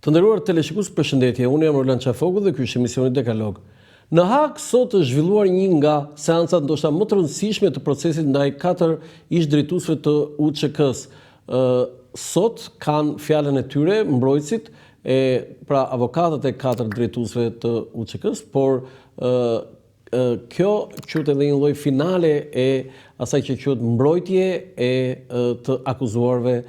Të nderuar teleshikues, përshëndetje. Unë jam Roland Qafoku dhe ky është emisioni Dekalog. Në Hagë sot është zhvilluar një nga seancat ndoshta më të rëndësishme të procesit ndaj katër ish-drejtuesve të UÇK-së. Sot kanë fjalën e tyre mbrojtësit e pra avokatët e katër drejtuesve të UÇK-së, por Kjo quhet edhe një lloj finale e asaj që quhet mbrojtje e të akuzuarve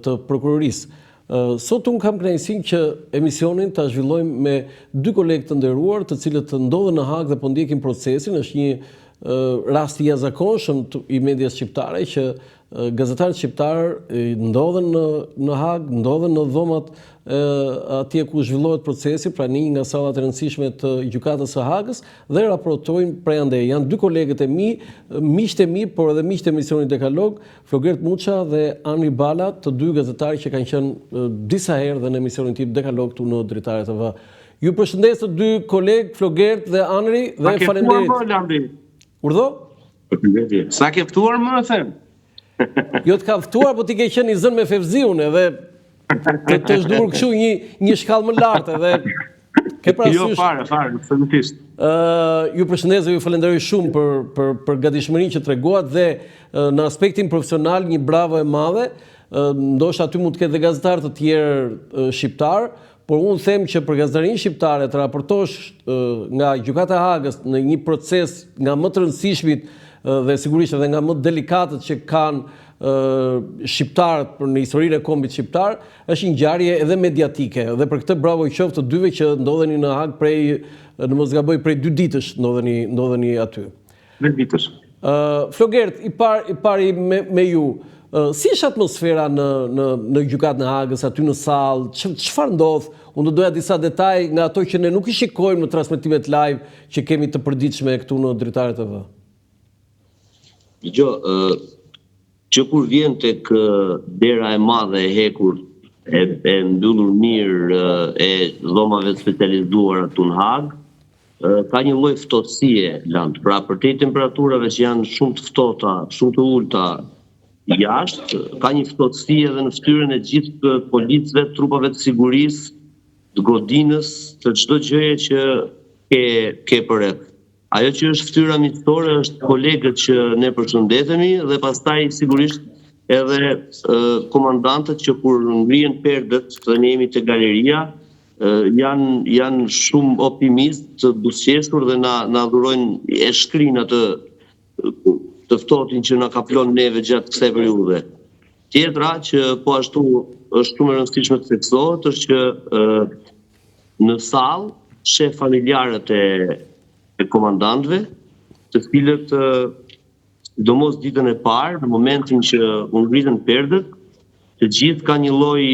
të prokurorisë. Sot unë kam kënaqësinë që emisionin ta zhvillojmë me dy kolegë të nderuar, të cilët ndodhen në Hagë dhe po ndjekin procesin. Është një rast i jashtëzakonshëm i medias shqiptare që Gazetarët shqiptarë ndodhen në në Hagë, ndodhen në dhomat atje ku zhvillohet procesi, pra në një nga sallat e rëndësishme të Gjykatës së Hagës dhe raportojnë prej andej. Janë dy kolegët e mi, miqtë e mi, por edhe miqtë e emisionit Dekalog, Flogert Muça dhe Anri Bala, të dy gazetarë që kanë qenë disa herë dhe në emisionin tim Dekalog këtu në Dritare TV. Ju përshëndes të dy kolegë, Flogert dhe Anri dhe faleminderit. Urdhëro? Përshëndetje. S'na ke ftuar më, them. Jo të kam ftuar, po ti ke qenë i zënë me Fevziun edhe të, të është dukur kështu një një shkallë më lart edhe ke parasysh. Jo fare, fare, absolutisht. Ë, uh, ju përshëndes dhe ju falenderoj shumë për për për gatishmërinë që treguat dhe uh, në aspektin profesional një bravo e madhe. Uh, ndoshta aty mund të ketë dhe gazetarë të tjerë uh, shqiptarë, Por unë them që për gazetarinë shqiptare të raportosh nga Gjykata e Hagës në një proces nga më të rëndësishmit dhe sigurisht edhe nga më delikatët që kanë shqiptarët për në historinë e kombit shqiptar, është një ngjarje edhe mediatike dhe për këtë bravo i qoftë të dyve që ndodheni në Hagë prej në mos gaboj prej dy ditësh ndodheni ndodheni aty. Dy ditësh. Ë Flogert, i par i pari me me ju. Si është atmosfera në në në gjykatën e Hagës, aty në sallë? Çfarë ndodh? Unë do doja disa detaje nga ato që ne nuk i shikojmë në transmetimet live që kemi të përditshme këtu në Dritare TV. Dëgjo, ë që kur vjen tek dera e madhe e hekurt e, e mbyllur mirë e dhomave të specializuara këtu në Hagë, Ka një lloj ftohtësie, Land. Pra, përtej temperaturave që janë shumë të ftohta, shumë të ulëta jashtë, ka një ftohtësi edhe në fytyrën e gjithë policëve, trupave të sigurisë, të godinës, të çdo gjëje që ke ke përreth. Ajo që është fytyra miqësore është kolegët që ne përshëndetemi dhe pastaj sigurisht edhe komandantët që kur ngrihen perdet dhe ne jemi te galeria, janë janë shumë optimistë, të buzëqeshur dhe na na dhurojnë e shkrijnë atë të ftohtin që na kaplon neve gjatë kësaj periudhe. Tjetra që po ashtu është shumë e rëndësishme të theksohet është që në sallë sheh familjarët e e komandantëve, të cilët sidomos ditën e parë, në momentin që u ngritën perdet, të gjithë kanë një lloj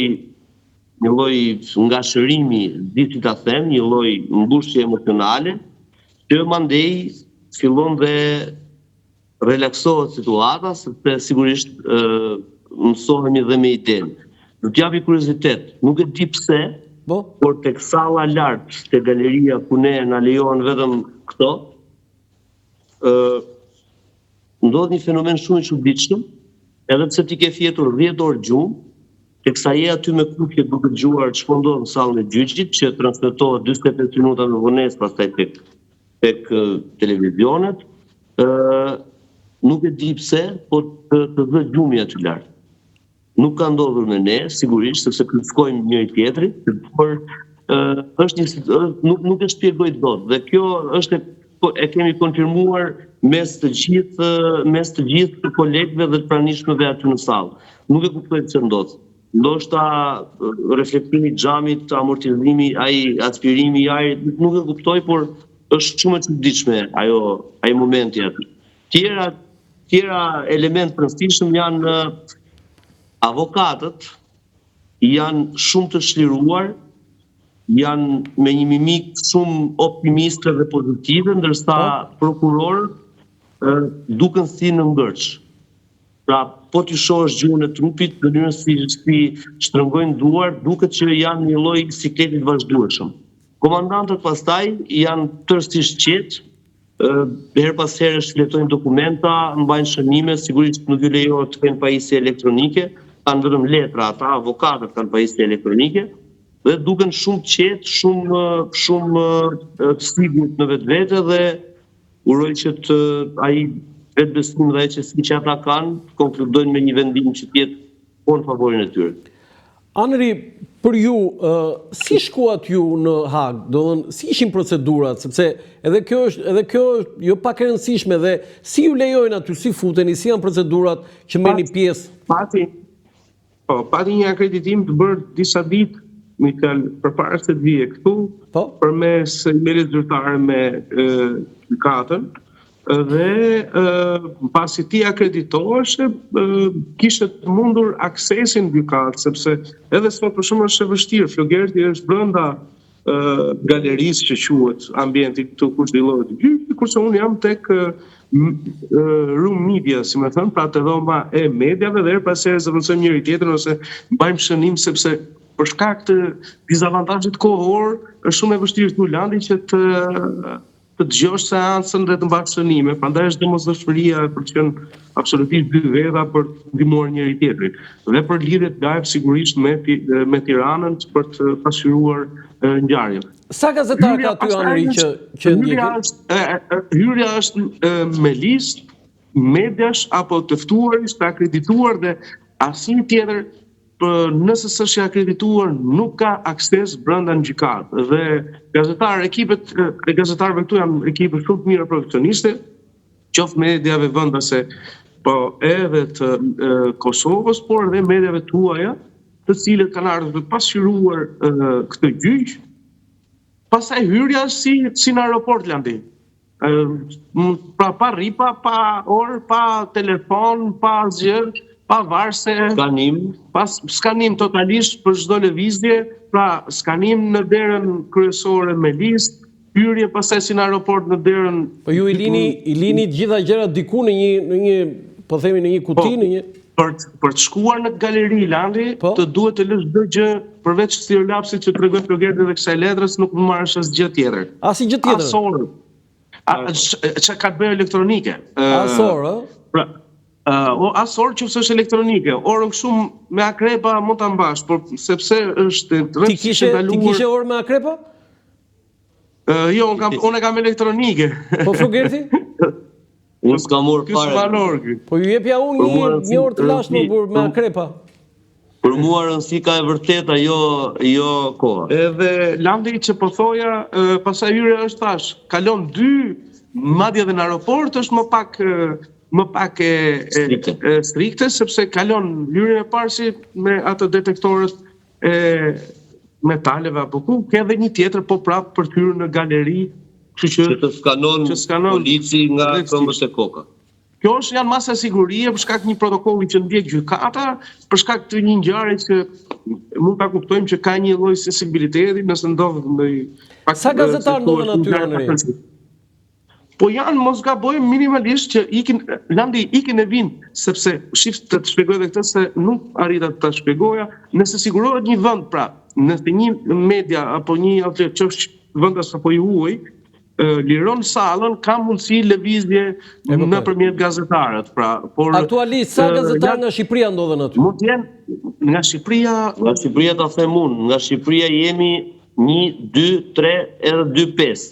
një lloj ngashërimi, di si ta them, një lloj mbushje emocionale, që mandej fillon dhe relaksohet situata, sepse sigurisht mësohemi dhe me idenë. Do të jap një kuriozitet, nuk e di pse, po? por tek salla lart, te galeria ku ne na lejohen vetëm këto, ë ndodh një fenomen shumë i çuditshëm, edhe pse ti ke fjetur 10 orë gjumë, teksa je aty me kuqe duke dëgjuar ç'po ndodh në sallën e gjyqit, që transmetohet 45 minuta me vonesë pastaj tek tek televizionet, ë nuk e di pse, po të, të zë gjumi aty lart. Nuk ka ndodhur me ne, sigurisht, sepse këlyshkojmë njëri tjetrin, por është një nuk nuk e shpjegoj dot dhe kjo është e, po, e kemi konfirmuar mes të gjithë mes të gjithë kolegëve dhe të pranishmëve aty në sallë. Nuk e kuptoj pse ndodh. Ndoshta reflektimi i xhamit, amortizimi, ai aspirimi i ajrit, nuk e kuptoj, por është shumë e çuditshme ajo ai momenti aty. Tjera tjera element të rëndësishëm janë avokatët janë shumë të çliruar, janë me një mimikë shumë optimiste dhe pozitive, ndërsa po. prokurorët duken si në ngërç. Pra, po t'i shohësh gjuhën e trupit, mënyrën si si shtrëngojnë duart, duket që janë një lloj sikleti të vazhdueshëm. Komandantët pastaj janë tërësisht qetë, Herë pas here shfletojnë dokumenta, mbajnë shënime, sigurisht nuk ju lejohet të kenë pajisje elektronike, kanë vetëm letra ata, avokatët kanë pajisje elektronike. Dhe duken shumë të qetë, shumë shumë të sigurt në vetvete dhe uroj që të ai vetëbesim dhe ajo qetësi që ata kanë, të konkludojnë me një vendim që të jetë po në favorin e tyre. Anri, për ju, si shkuat ju në Hagë? Domethënë, si ishin procedurat? Sepse edhe kjo është, edhe kjo është jo pak e rëndësishme dhe si ju lejojnë aty, si futeni, si janë procedurat që merrni pjesë? Pati, po, pati një akreditim të bërë disa ditë, me fjalë, përpara se të vije këtu, po? përmes emailit zyrtar me gjykatën, Dhe pasi ti akreditoheshe, kishe të mundur aksesin në gjykatë, sepse edhe sot për shembull është e vështirë, Flogerti është brenda galerisë që quhet ambienti këtu ku zhvillohet gjyqi, kurse unë jam tek room media, si me thënë, pra te dhoma e mediave dhe herë pas here zëvendësojmë njëri tjetrin ose mbajmë shënim sepse për shkak të dizavantazhit kohor është shumë e vështirë këtu Landi që të të dëgjosh seancën dhe të mbash shënime, prandaj është domosdoshmëria për të qenë absolutisht dy veta për të ndihmuar njëri tjetrin dhe për lidhjet live sigurisht me me Tiranën për të pasqyruar ngjarjen. Sa gazetarë ka aty Anri që që ndjekin? Hyrja është hyrja është me listë mediash apo të ftuarish të akredituar dhe asnjë tjetër Për nëse s'është i akredituar nuk ka akses brenda në gjykatë dhe gazetarë, ekipet e gazetarëve këtu janë ekipe shumë të mira profesioniste, qoftë mediave vendase, po edhe të Kosovës, por edhe mediave të huaja, të cilët kanë ardhur të pasqyruar këtë gjyq. Pastaj hyrja është si si në aeroport Landi. Pra pa rripa, pa orë, pa telefon, pa asgjë, pa varëse. Skanim. Pa skanim totalisht për çdo lëvizje, pra skanim në derën kryesore me listë, hyrje pastaj si në aeroport në derën Po ju i lini i lini të gjitha gjërat diku në një në një po themi në një kuti po, në një për për të shkuar në galeri Landi, po? të duhet të lësh çdo gjë përveç stilolapsit që tregoi Flogerti dhe kësaj letrës, nuk mund marrësh asgjë tjetër. Asgjë tjetër. As orë. A çka ka të bëjë elektronike? As orë, ë? Pra, uh, o as orë që është elektronike, orën kështu me akrepa mund ta mbash, por sepse është ti kishe ti kishe orë me akrepa? Uh, jo, unë kam unë e kam elektronike. Po Flogerti? Unë s'kam orë fare. Ky s'mban orë ky. Po ju jepja unë një një orë të lashtë më burrë me akrepa. Për mua rëndësi ka e vërteta, jo jo koha. Edhe Landi që po thoja, pastaj hyrja është thash, kalon dy, madje edhe në aeroport është më pak më pak e, e, e strikte sepse kalon hyrjen e parë si me ato detektorët e metaleve apo ku, ke edhe një tjetër po prapë për të hyrë në galeri, kështu që që të skanon, që skanon polici nga këmbët e koka. Kjo është janë masa sigurie për shkak të një protokolli që ndjek gjykata, për shkak të një ngjarje që mund ta kuptojmë që ka një lloj sensibiliteti nëse ndodh ndonjë pak Sa gazetarë ndodhen aty Anri? Po janë mos gaboj minimalisht që ikin Landi ikin e vijnë sepse shif të të shpjegoj edhe këtë se nuk arrita ta shpjegoja nëse sigurohet një vend pra nëse një media apo një outlet qoftë vendas apo i huaj liron sallën ka mundësi lëvizje nëpërmjet gazetarët pra por aktualisht sa gazetarë nga Shqipëria ndodhen aty mund të jenë nga Shqipëria nga Shqipëria ta them unë nga Shqipëria jemi 1 2 3 edhe 2 5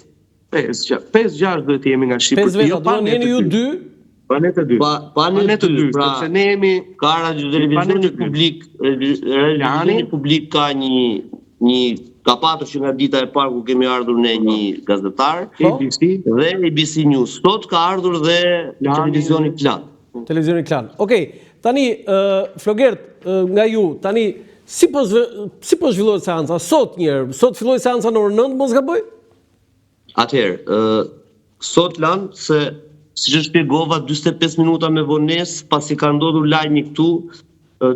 5, 5, 6 duhet të jemi nga Shqipëria. 5 veta, jo, pa jeni ju dy? Pa ne të dy. Pa, pa ne të dy, pra, sepse ne jemi ka radio televizioni publik, radio televizioni publik ka një një ka patur që nga dita e parë ku kemi ardhur ne një gazetar, po? ABC dhe ABC News. Sot ka ardhur dhe televizioni Klan. Televizioni Klan. Okej, tani uh, Flogert uh, nga ju, tani si po si po zhvillohet seanca? Sot një herë, sot filloi seanca në orën 9, mos gaboj? Atëherë, ë sot Land se siç e shpjegova 45 minuta me vonesë pasi ka ndodhur lajmi këtu,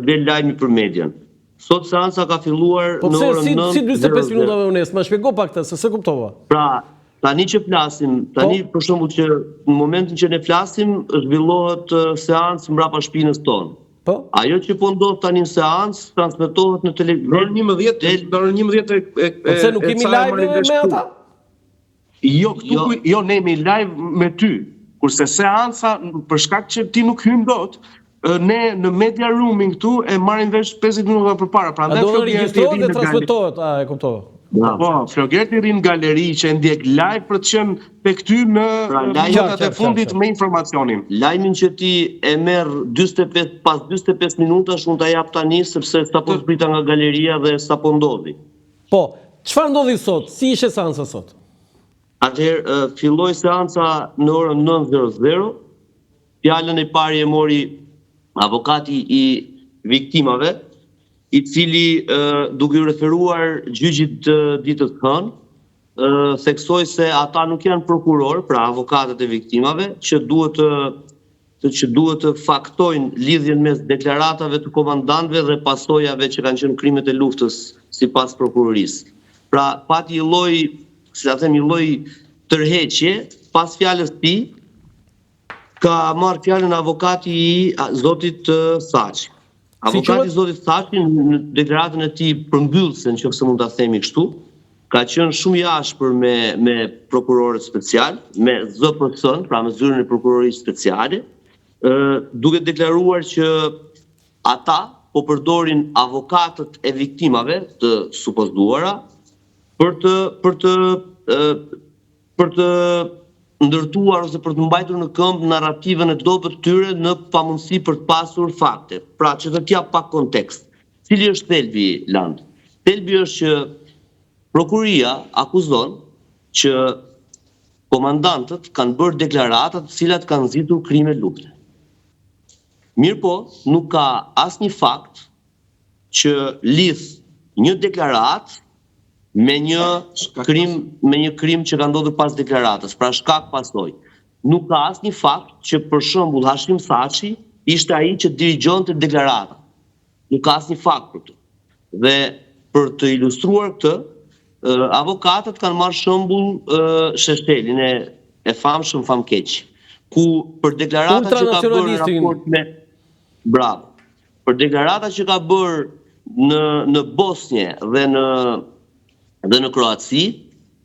del lajmi për median. Sot seanca ka filluar po në orën 9. Po si 45 minuta me vonesë? Ma shpjego pak këtë, se s'e kuptova. Pra, tani që flasim, tani po? për shembull që në momentin që ne flasim, zhvillohet seancë mbrapa shpinës tonë. Po? Ajo që po ndodh tani në seancë transmetohet në televizion. Në orën 11, në orën 11 e e Po pse nuk kemi live me ata? Jo, këtu jo, jo ne jemi live me ty. Kurse seanca për shkak që ti nuk hyn dot, Ne në media roomin këtu e marrim vesh 50 minuta përpara. Prandaj Flogerti rri në transmetohet, a e kuptova. Po, Flogerti rri në galeri që e ndjek live për të qenë tek ty në pra, minutat e fundit me informacionin. Lajmin që ti e merr 45 pas 45 minutash unë ta jap tani sepse sapo zbrita nga galeria dhe sapo ndodhi. Po, çfarë ndodhi sot? Si ishte seanca sot? Atëherë filloi seanca në orën 9:00. Fjalën e parë e mori avokati i viktimave, i cili duke iu referuar gjyqit të ditës së hënë, theksoi se ata nuk janë prokurorë, pra avokatët e viktimave, që duhet të të që duhet të faktojnë lidhjen mes deklaratave të komandantëve dhe pasojave që kanë qenë krimet e luftës sipas prokurorisë. Pra pati një lloj, si ta them, një lloj tërheqje pas fjalës së tij, Ka marrë fjalën avokati i zotit Thaçi. Avokati i zotit Thaçi në deklaratën e tij përmbyllëse, në qoftë se mund ta themi kështu, ka qenë shumë i ashpër me me prokurorët special, me ZPS-n, pra me zyrën e prokurorisë speciale, ë duke deklaruar që ata po përdorin avokatët e viktimave të supozuara për të për të për të ndërtuar ose për të mbajtur në këmbë narrativën e dobët të tyre në pamundësi për të pasur fakte. Pra, që të të jap pak kontekst. Cili është thelbi, Land? Thelbi është që prokuroria akuzon që komandantët kanë bërë deklarata të cilat kanë nxitur krime lufte. Mirëpo, nuk ka asnjë fakt që lidh një deklaratë me një krim me një krim që ka ndodhur pas deklaratës, pra shkak pasojë. Nuk ka asnjë fakt që për shembull Hashim Thaçi ishte ai që dirigjonte deklaratën. Nuk ka asnjë fakt për këtë. Dhe për të ilustruar këtë, avokatët kanë marrë shembull Sheshelin e e famshëm famkeq, ku për deklaratat që ka bërë në raport me Bravo. Për deklaratat që ka bërë në në Bosnje dhe në dhe në Kroaci,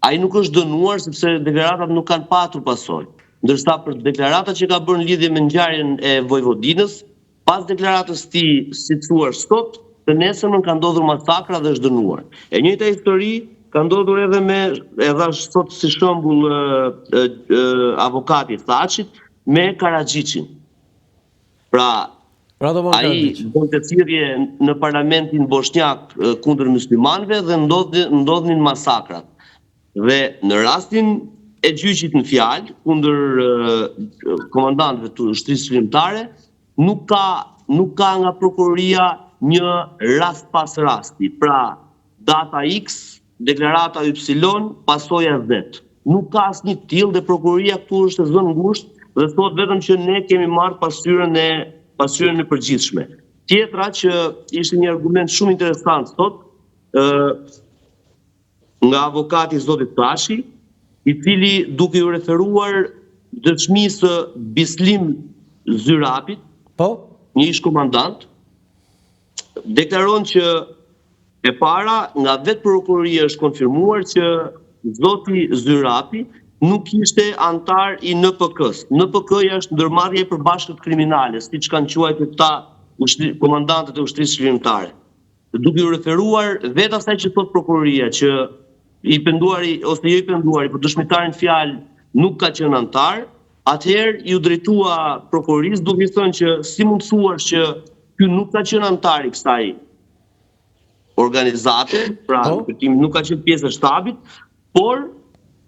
ai nuk është dënuar sepse deklaratat nuk kanë patur pasojë. Ndërsa për deklaratat që ka bërë në lidhje me ngjarjen e Vojvodinës, pas deklaratës së tij, si thua sot, të nesërmen ka ndodhur masakra dhe është dënuar. E njëjta histori ka ndodhur edhe me, e dhashë sot si shembull avokati i Thaçit, me Karaxhiçin. Pra, ai bënte thirrje në parlamentin boshnjak kundër myslimanëve dhe ndodhnin masakrat. Dhe në rastin e gjyqit në fjalë kundër komandantëve të ushtrisë çlirimtare, nuk ka nuk ka nga prokuroria një rast pas rasti. Pra, Data X, deklarata Y, pasoja Z. Nuk ka asnjë të tillë dhe prokuroria këtu është e zënë ngushtë dhe thotë vetëm që ne kemi marrë pasqyrën e pasqyrën e përgjithshme. Tjetra që ishte një argument shumë interesant sot, ë nga avokati i zotit Thaçi, i cili duke iu referuar dëshmisë së Bislim Zyrapit, po, një ish komandant, deklaron që e para nga vetë prokuroria është konfirmuar që zoti Zyrapi nuk ishte anëtar i NPK-së. NPK-ja është ndërmarrje e përbashkët kriminale, siç kanë quajtur këta ushtri, komandantët e ushtrisë çlirimtare. Duke iu referuar vetë asaj që thotë prokuroria që i penduari ose jo i penduari, por dëshmitari në fjalë nuk ka qenë anëtar, atëherë iu drejtua prokurorisë duke i thënë që si mund të thuash që ky nuk ka qenë anëtar i kësaj organizate, pra po. nuk ka qenë pjesë e shtabit, por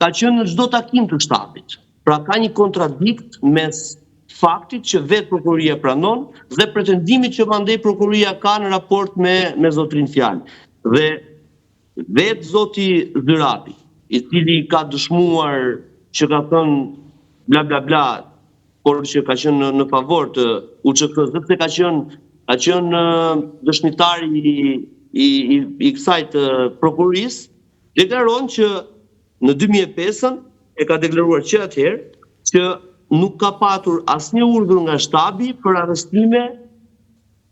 ka qenë në çdo takim të shtabit. Pra ka një kontradikt mes faktit që vetë prokuroria pranon dhe pretendimit që mandej prokuroria ka në raport me me zotërinë në fjalë. Dhe Vetë zoti Zyrapi, i cili ka dëshmuar që ka thënë bla bla bla, por që ka qenë në, në favor të UÇK-së, dhe pse ka qenë ka qenë dëshmitar i i i, i kësaj të prokurorisë, deklaron që në 2005-ën e ka deklaruar që atëherë që nuk ka patur asnjë urdhër nga shtabi për arrestime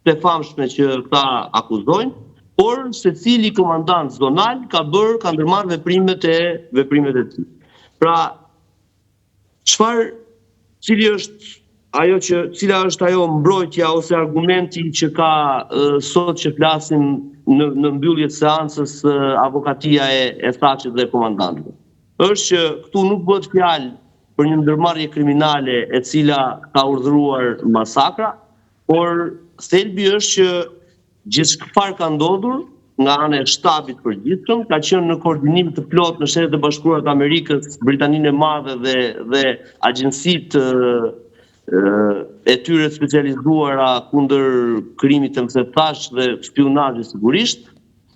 të famshme që këta akuzojnë, por secili komandant zonal ka bërë, ka ndërmarrë veprimet e veprimet e tij. Pra, çfarë cili është ajo që cila është ajo mbrojtja ose argumenti që ka sot që flasim në në mbyllje të seancës avokatia e e Thaçit dhe komandantëve. Është që këtu nuk bëhet fjalë për një ndërmarrje kriminale e cila ka urdhëruar masakra, por thelbi është që Gjithçfarë ka ndodhur nga ana e Shtabit të Përgjithshëm ka qenë në koordinim të plotë me Shtetet e Bashkuara të Amerikës, Britaninë e Madhe dhe dhe agjencitë e tyre të specializuara kundër krimit të thashë dhe spiunazhit sigurisht,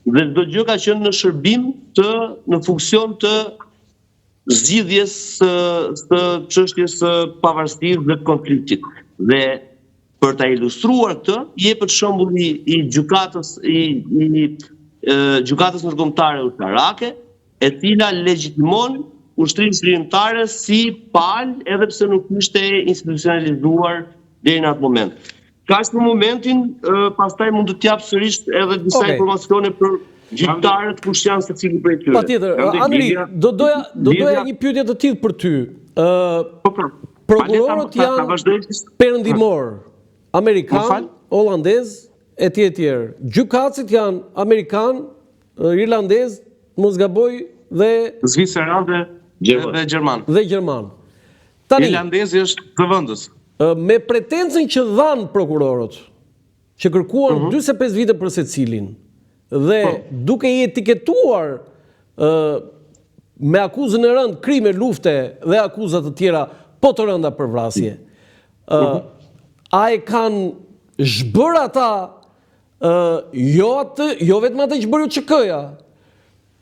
dhe çdo gjë ka qenë në shërbim të në funksion të zgjidhjes së së çështjes së pavarësisë dhe të konfliktit. Dhe për ta ilustruar këtë, jepet shembulli i gjykatës i, i gjykatës ndërkombëtare ushtarake, e cila legjitimon ushtrinë çlirimtare si palë edhe pse nuk ishte institucionalizuar deri në atë moment. Kaq për momentin, pastaj mund të të jap sërish edhe disa okay. informacione për gjyqtarët kush janë secili prej tyre. Patjetër, Andri, do doja do doja një pyetje të tillë për ty. Ë, po, po. Prokurorët janë perëndimorë, amerikanë, holandezë etj etj. Gjykatësit janë amerikanë, irlandezë, mos gaboj dhe zviceranë dhe dhe gjermanë. Dhe gjermanë. Tani, irlandezi është zëvendës. Me pretencën që dhanë prokurorët, që kërkuan uh -huh. 45 vite për secilin, dhe po. duke i etiketuar ë me akuzën e rëndë krime lufte dhe akuza të tjera po të rënda për vrasje. Ë uh -huh. a e kanë zhbërë ata ë jo atë, jo vetëm atë që bëri UÇK-ja,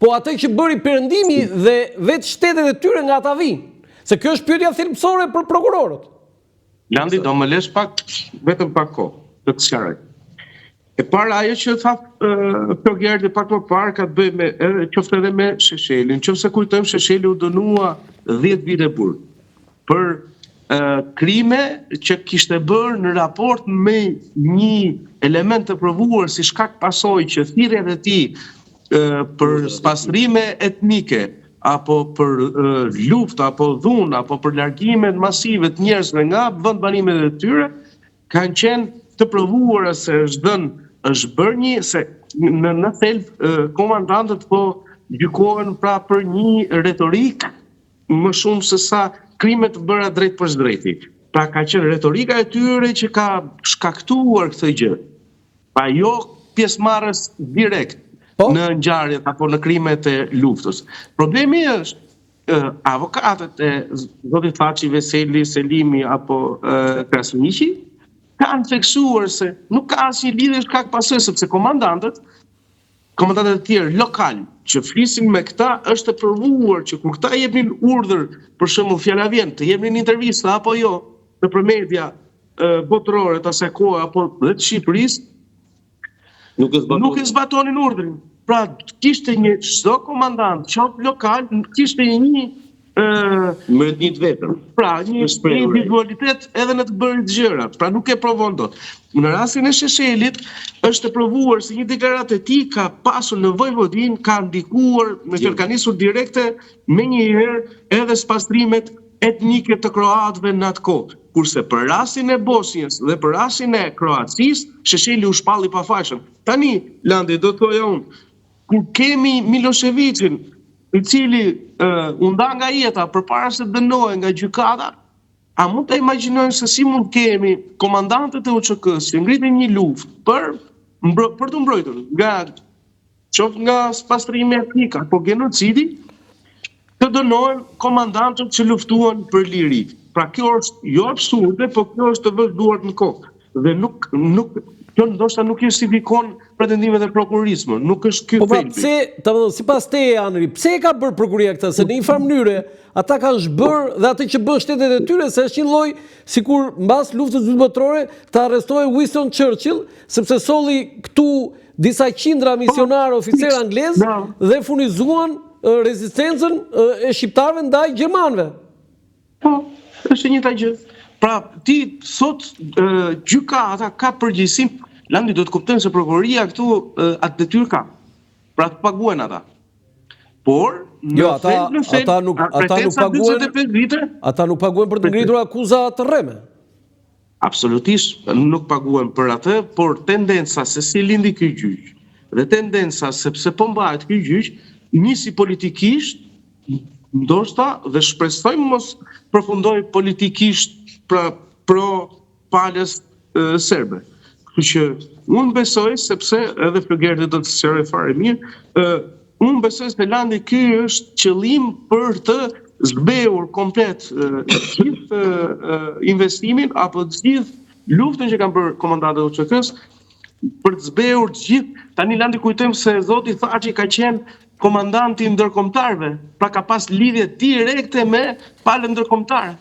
Po atë që bëri Perëndimi dhe vetë shtetet e tyre nga ata vijnë. Se kjo është pyetja thelbësore për prokurorët. Landi, do më lesh pak, vetëm pak kohë, të të sqaroj. E para ajo që tha Flogerti pak më parë ka të bëjë me edhe qoftë edhe me Sheshelin, qoftë se kujtojmë Shesheli u dënua 10 vite burg për krime që kishte bërë në raport me një element të provuar si shkak pasojë që thirrjet e tij për spastrime etnike apo për luftë apo dhunë apo për largimet masive të njerëzve nga vendbanimet e tyre kanë qenë të provuara se është dhënë është bërë një se në në thelb komandantët po gjykohen pra për një retorikë më shumë se sa krime të bëra drejtpërsëdrejti. Pra ka qenë retorika e tyre që ka shkaktuar këtë gjë. Pra jo pjesëmarrës direkt po? në ngjarjet apo në krimet e luftës. Problemi është avokatët e zotit Thaçi, Veseli, Selimi apo Krasniqi kanë theksuar se nuk ka asnjë lidhje shkak pasojë sepse komandantët komandantët e tjerë lokal që flisin me këta është e provuar që kur këta jepnin urdhër, për shembull fjala vjen, të jepnin intervista apo jo nëpër media botërore të asaj kohe apo dhe të Shqipërisë, nuk e zbatonin, nuk e zbatonin urdhrin. Pra kishte një çdo komandant, qoftë lokal, kishte një ë një të vetëm. Pra, një individualitet edhe në të bërit gjërat, pra nuk e provon dot. Në rastin e Sheshelit është e provuar se një deklaratë e tij ka pasur në Vojvodinë, ka ndikuar, me fjalë ka nisur direkte menjëherë edhe spastrimet etnike të kroatëve në atë kohë. Kurse për rastin e Bosnjës dhe për rastin e Kroacisë, Shesheli u shpall i pafajshëm. Tani, Landi, do të thoja unë, Kur kemi Milosheviqin, i cili u nda nga jeta përpara se të dënohej nga gjykata, a mund ta imagjinojmë se si mund të kemi komandantët e UÇK-së që ngritën një luftë për për t'u mbrojtur nga qoftë nga spastrimi etnik apo gjenocidi, të dënohen komandantët që luftuan për liri. Pra kjo është jo absurde, po kjo është të vësh duart në kokë. Dhe nuk nuk kjo ndoshta nuk justifikon pretendimet e prokurorisë më, nuk është ky po pra, thelbi. Po pse, domethënë sipas teje Anri, pse e ka bërë prokuroria këtë? Se në një farë mënyre ata kanë zhbërë dhe atë që bënë shtetet e tyre se është një lloj sikur mbas luftës së dytë botërore të arrestohej Winston Churchill, sepse solli këtu disa qindra po, misionarë oficerë anglezë dhe furnizuan rezistencën e shqiptarëve ndaj gjermanëve. Po, është e njëjta gjë. Pra, ti sot gjykata ka përgjegjësinë, Landi do të kuptojmë se prokuroria këtu atë detyrë ka. Pra të paguhen ata. Por, në jo, ata, në thelb, ata nuk ata nuk paguhen. Vite, ata nuk paguhen për të ngritur akuza të rreme. Absolutisht nuk paguhen për atë, por tendenca se si lindi ky gjyq dhe tendenca se pse po mbahet ky gjyq, nisi politikisht, ndoshta dhe shpresojmë mos përfundojë politikisht pra pro palës serbe. Kështu që unë besoj sepse edhe Flogerti do të sqarojë fare mirë, ë unë besoj se Landi ky është qëllim për të zbehur komplet gjithë investimin apo gjithë luftën që kanë bërë komandantët e UÇK-së për të zbehur të gjithë. Tani Landi kujtojmë se zoti Thaçi ka qenë komandanti i ndërkombëtarëve, pra ka pas lidhje direkte me palën ndërkombëtare.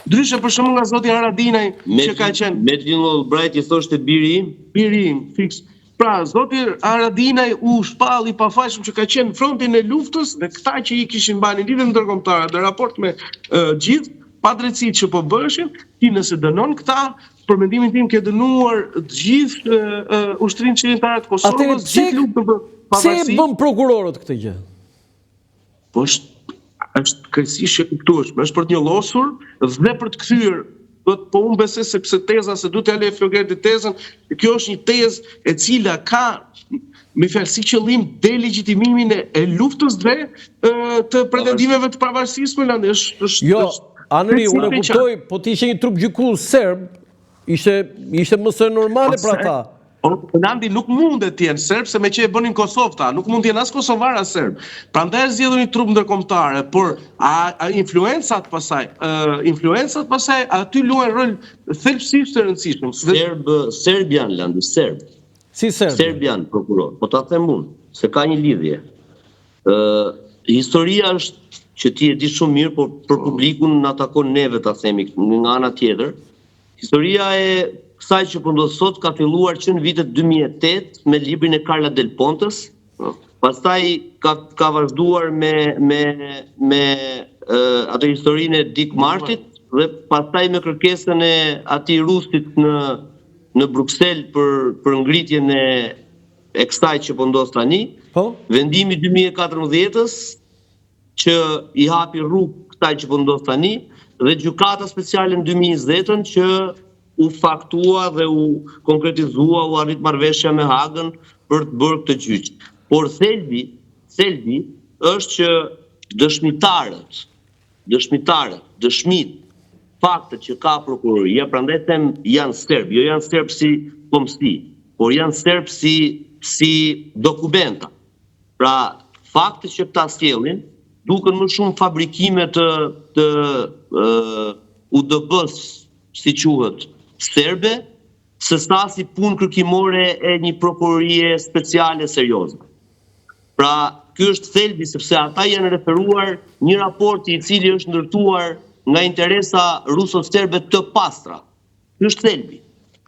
Ndryshe për shembull nga zoti Haradinaj që ka qenë Madeleine Albright i thoshte biri im, biri im, fiks. Pra zoti Haradinaj u shpall i pafajshëm që ka qenë në frontin e luftës dhe këta që i kishin mbanin lidhjet ndërkombëtare dhe raport me uh, gjithë padrejtësitë që po bëheshin, ti nëse dënon këta, për mendimin tim ke dënuar të gjithë uh, uh, ushtrinë çlirimtare të Kosovës, gjithë luftën për pavarësi. Pse e bënë prokurorët këtë gjë? Po është është krejtësisht e kuptueshme, është për të njollosur dhe për të kthyer do të po unë besoj sepse teza se duhet t'ia lejë Flogertit tezën, kjo është një tezë e cila ka me fjalë si qëllim delegjitimimin e, e luftës dhe e, të pretendimeve të pavarësisë më lëndë është është Jo, Anri, unë e kuptoj, po të ishte një trup gjykues serb, Ishte ishte më se normale për ata. Po Landi nuk mundet të jenë serb se meqë e bënin Kosovë ta, nuk mund të jenë as kosovar as serb. Prandaj është zgjedhur një trup ndërkombëtare, por a, a influencat pasaj, uh, influencat pasaj aty luajnë rol thelbësisht të rëndësishëm. Serb, serb janë Landi, serb. Si serb? Serb janë prokuror. Po ta them unë, se ka një lidhje. Ë uh, historia është që ti e di shumë mirë, por për po. publikun na takon neve ta themi nga ana tjetër. Historia e kësaj që po ndodh sot ka filluar që në vitet 2008 me librin e Carla Del Pontes, po. pastaj ka ka vazhduar me me me uh, atë historinë e Dick Martit dhe pastaj me kërkesën e atij rusit në në Bruksel për për ngritjen e e kësaj që po ndodh tani. Po. Vendimi 2014-ës që i hapi rrugë kësaj që po ndodh tani dhe gjykata speciale në 2020-ën që u faktua dhe u konkretizua, u arrit marrëveshja me Hagën për të bërë këtë gjyq. Por thelbi, thelbi është që dëshmitarët, dëshmitarët, dëshmitë, faktet që ka prokuroria, prandaj them janë serb, jo janë serb si kombësi, por janë serb si si dokumenta. Pra, faktet që këta sjellin duken më shumë fabrikime të të UDB-s, si quhet, serbe, se sa si punë kërkimore e një prokurorie speciale serioze. Pra, ky është thelbi sepse ata janë referuar një raporti i cili është ndërtuar nga interesa ruso-serbe të pastra. Ky është thelbi.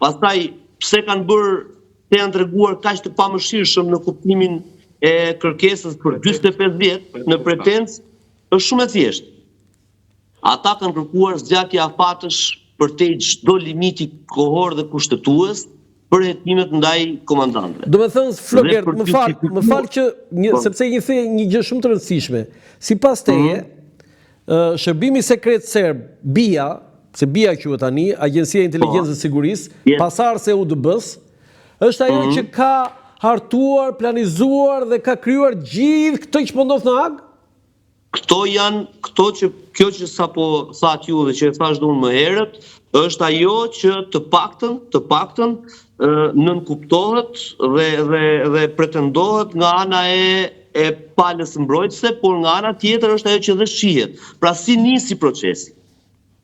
Pastaj, pse kanë bërë, pse janë treguar kaq të pamëshirshëm në kuptimin e kërkesës për 45 vjet në pretencë, është shumë e thjeshtë. Ata kanë kërkuar zgjatje afatesh përtej çdo limiti kohor dhe kushtetues për hetimet ndaj komandantëve. Domethënë, Flogert, më fal, më fal që një, po. sepse një the një gjë shumë të rëndësishme. Sipas teje, mm -hmm. shërbimi sekret serb, BIA, se BIA quhet tani, Agjencia e Inteligjencës po. Sigurisë, yes. pasardhëse e UDB-s, është ajo mm -hmm. që ka hartuar, planizuar dhe ka krijuar gjithë këtë që po ndodh në Hagë? Këto janë, këto që, kjo që sapo thatë ju dhe që e thashë dhe unë më herët, është ajo që të paktën, të paktën, nënkuptohet dhe, dhe, dhe pretendohet nga ana e, e palës mbrojtëse, por nga ana tjetër është ajo që dhe shihet. Pra si nisi procesi?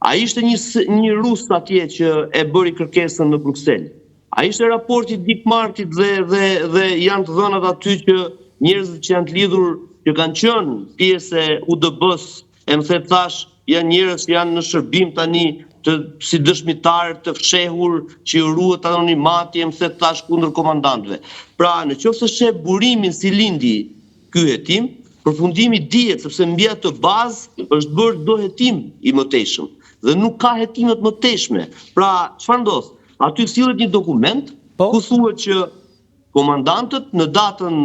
A ishte një një rus atje që e bëri kërkesën në Bruksel? A ishte raporti i Dick Martit dhe dhe dhe janë të dhënat aty që njerëzit që janë të lidhur, që kanë qenë pjesë e UDB-s, e më the thashë, janë njerëz që janë në shërbim tani të si dëshmitarë të fshehur që ju ruhet anonimati e më the thashë kundër komandantëve. Pra, në qoftë se sheh burimin si lindi Ky hetim, përfundimi dihet sepse mbi atë bazë është bërë çdo hetim i mëtejshëm dhe nuk ka hetime të mëtejshme. Pra, çfarë ndodh? Aty sillet një dokument po. ku thuhet që komandantët në datën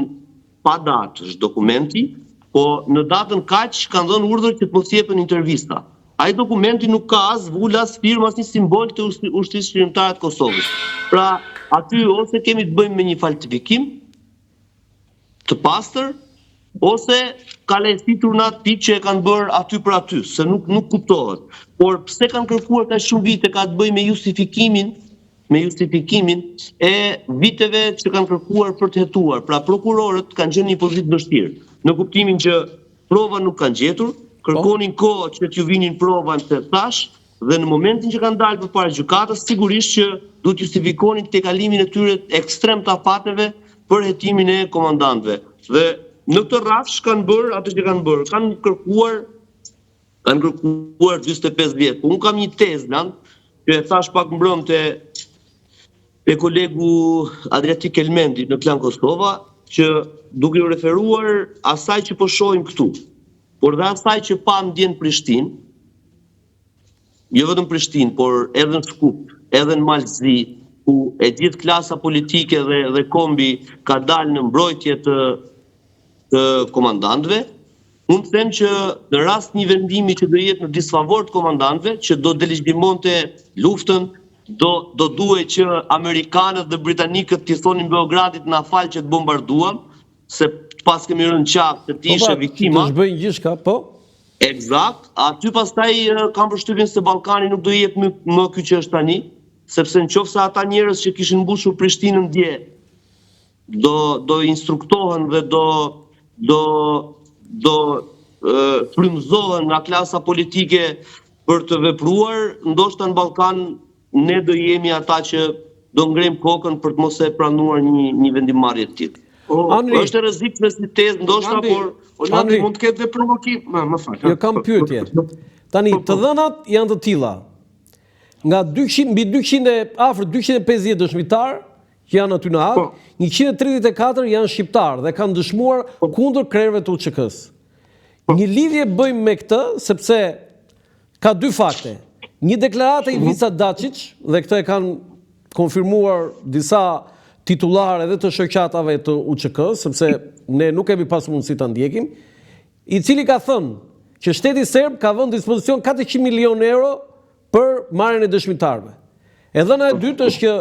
pa datë është dokumenti, po në datën kaq kanë dhënë urdhër që të mos jepen intervista. Ai dokumenti nuk ka as vulë, as firmë, asnjë simbol të Ushtrisë Çlirimtare të Kosovës. Pra, aty ose kemi të bëjmë me një falsifikim të pastër, ose ka lajthitur në atë pikë që e kanë bërë aty për aty, se nuk nuk kuptohet. Por pse kanë kërkuar kaq shumë vite ka të bëjë me justifikimin, me justifikimin e viteve që kanë kërkuar për të hetuar. Pra prokurorët kanë qenë në një pozitë të vështirë, në kuptimin që Prova nuk kanë gjetur, kërkonin kohë që t'ju vinin prova se thashë, dhe në momentin që kanë dalë përpara gjykatës, sigurisht që duhet justifikonin tejkalimin e tyre ekstrem të afateve për hetimin e komandantëve. Dhe në këtë rrafsh kanë bërë atë që kanë bërë, kanë kërkuar kanë kërkuar 45 vjet. Po unë kam një tezë, Lan, që e thashë pak mbrëmë te te kolegu Adriatik Kelmendi në Klan Kosova, që duke iu referuar asaj që po shohim këtu, por dhe asaj që pamë dje në Prishtinë, jo vetëm Prishtinë, por edhe në Shkup, edhe në Mal të Zi, ku e gjithë klasa politike dhe dhe kombi ka dalë në mbrojtje të të komandantëve, unë të them që në rast një vendimi që do jetë në disfavor të komandantëve, që do delegjitimonte luftën, do do duhej që amerikanët dhe britanikët t'i thonin Beogradit na fal që të bombarduam, se të paskemi rënë qafë, se ti po, ishe pra, viktima. Po, të gjithçka, po. Ekzakt, aty pastaj kam përshtypjen se Ballkani nuk do jetë më, më ky që është tani, sepse në qoftë se ata njerëz që kishin mbushur Prishtinën dje, do do instruktohen dhe do do do frymëzohen nga klasa politike për të vepruar, ndoshta në Ballkan ne do jemi ata që do ngrejmë kokën për të mos e pranuar një një vendimmarrje të tillë. O, Andri, është e rrezikshme si tezë, ndoshta, por Andri, mund të ketë dhe provokim, më, më fal. Jo kam pyetje. Tani, po, po. të dhënat janë të tilla. Nga 200 mbi 200 e afër 250 dëshmitarë që janë aty në Hagë, 134 po. janë shqiptarë dhe kanë dëshmuar po. kundër krerëve të UÇK-së. Po. Një lidhje bëjmë me këtë, sepse ka dy fakte. Një deklaratë e mhm. Ivica Dacic, dhe këtë e kanë konfirmuar disa titullarë edhe të shoqatave të UÇK-së, sepse ne nuk kemi pas mundësi ta ndjekim, i cili ka thënë që shteti serb ka vënë në dispozicion 400 milion euro për marrjen e dëshmitarëve. E dhëna e dytë është që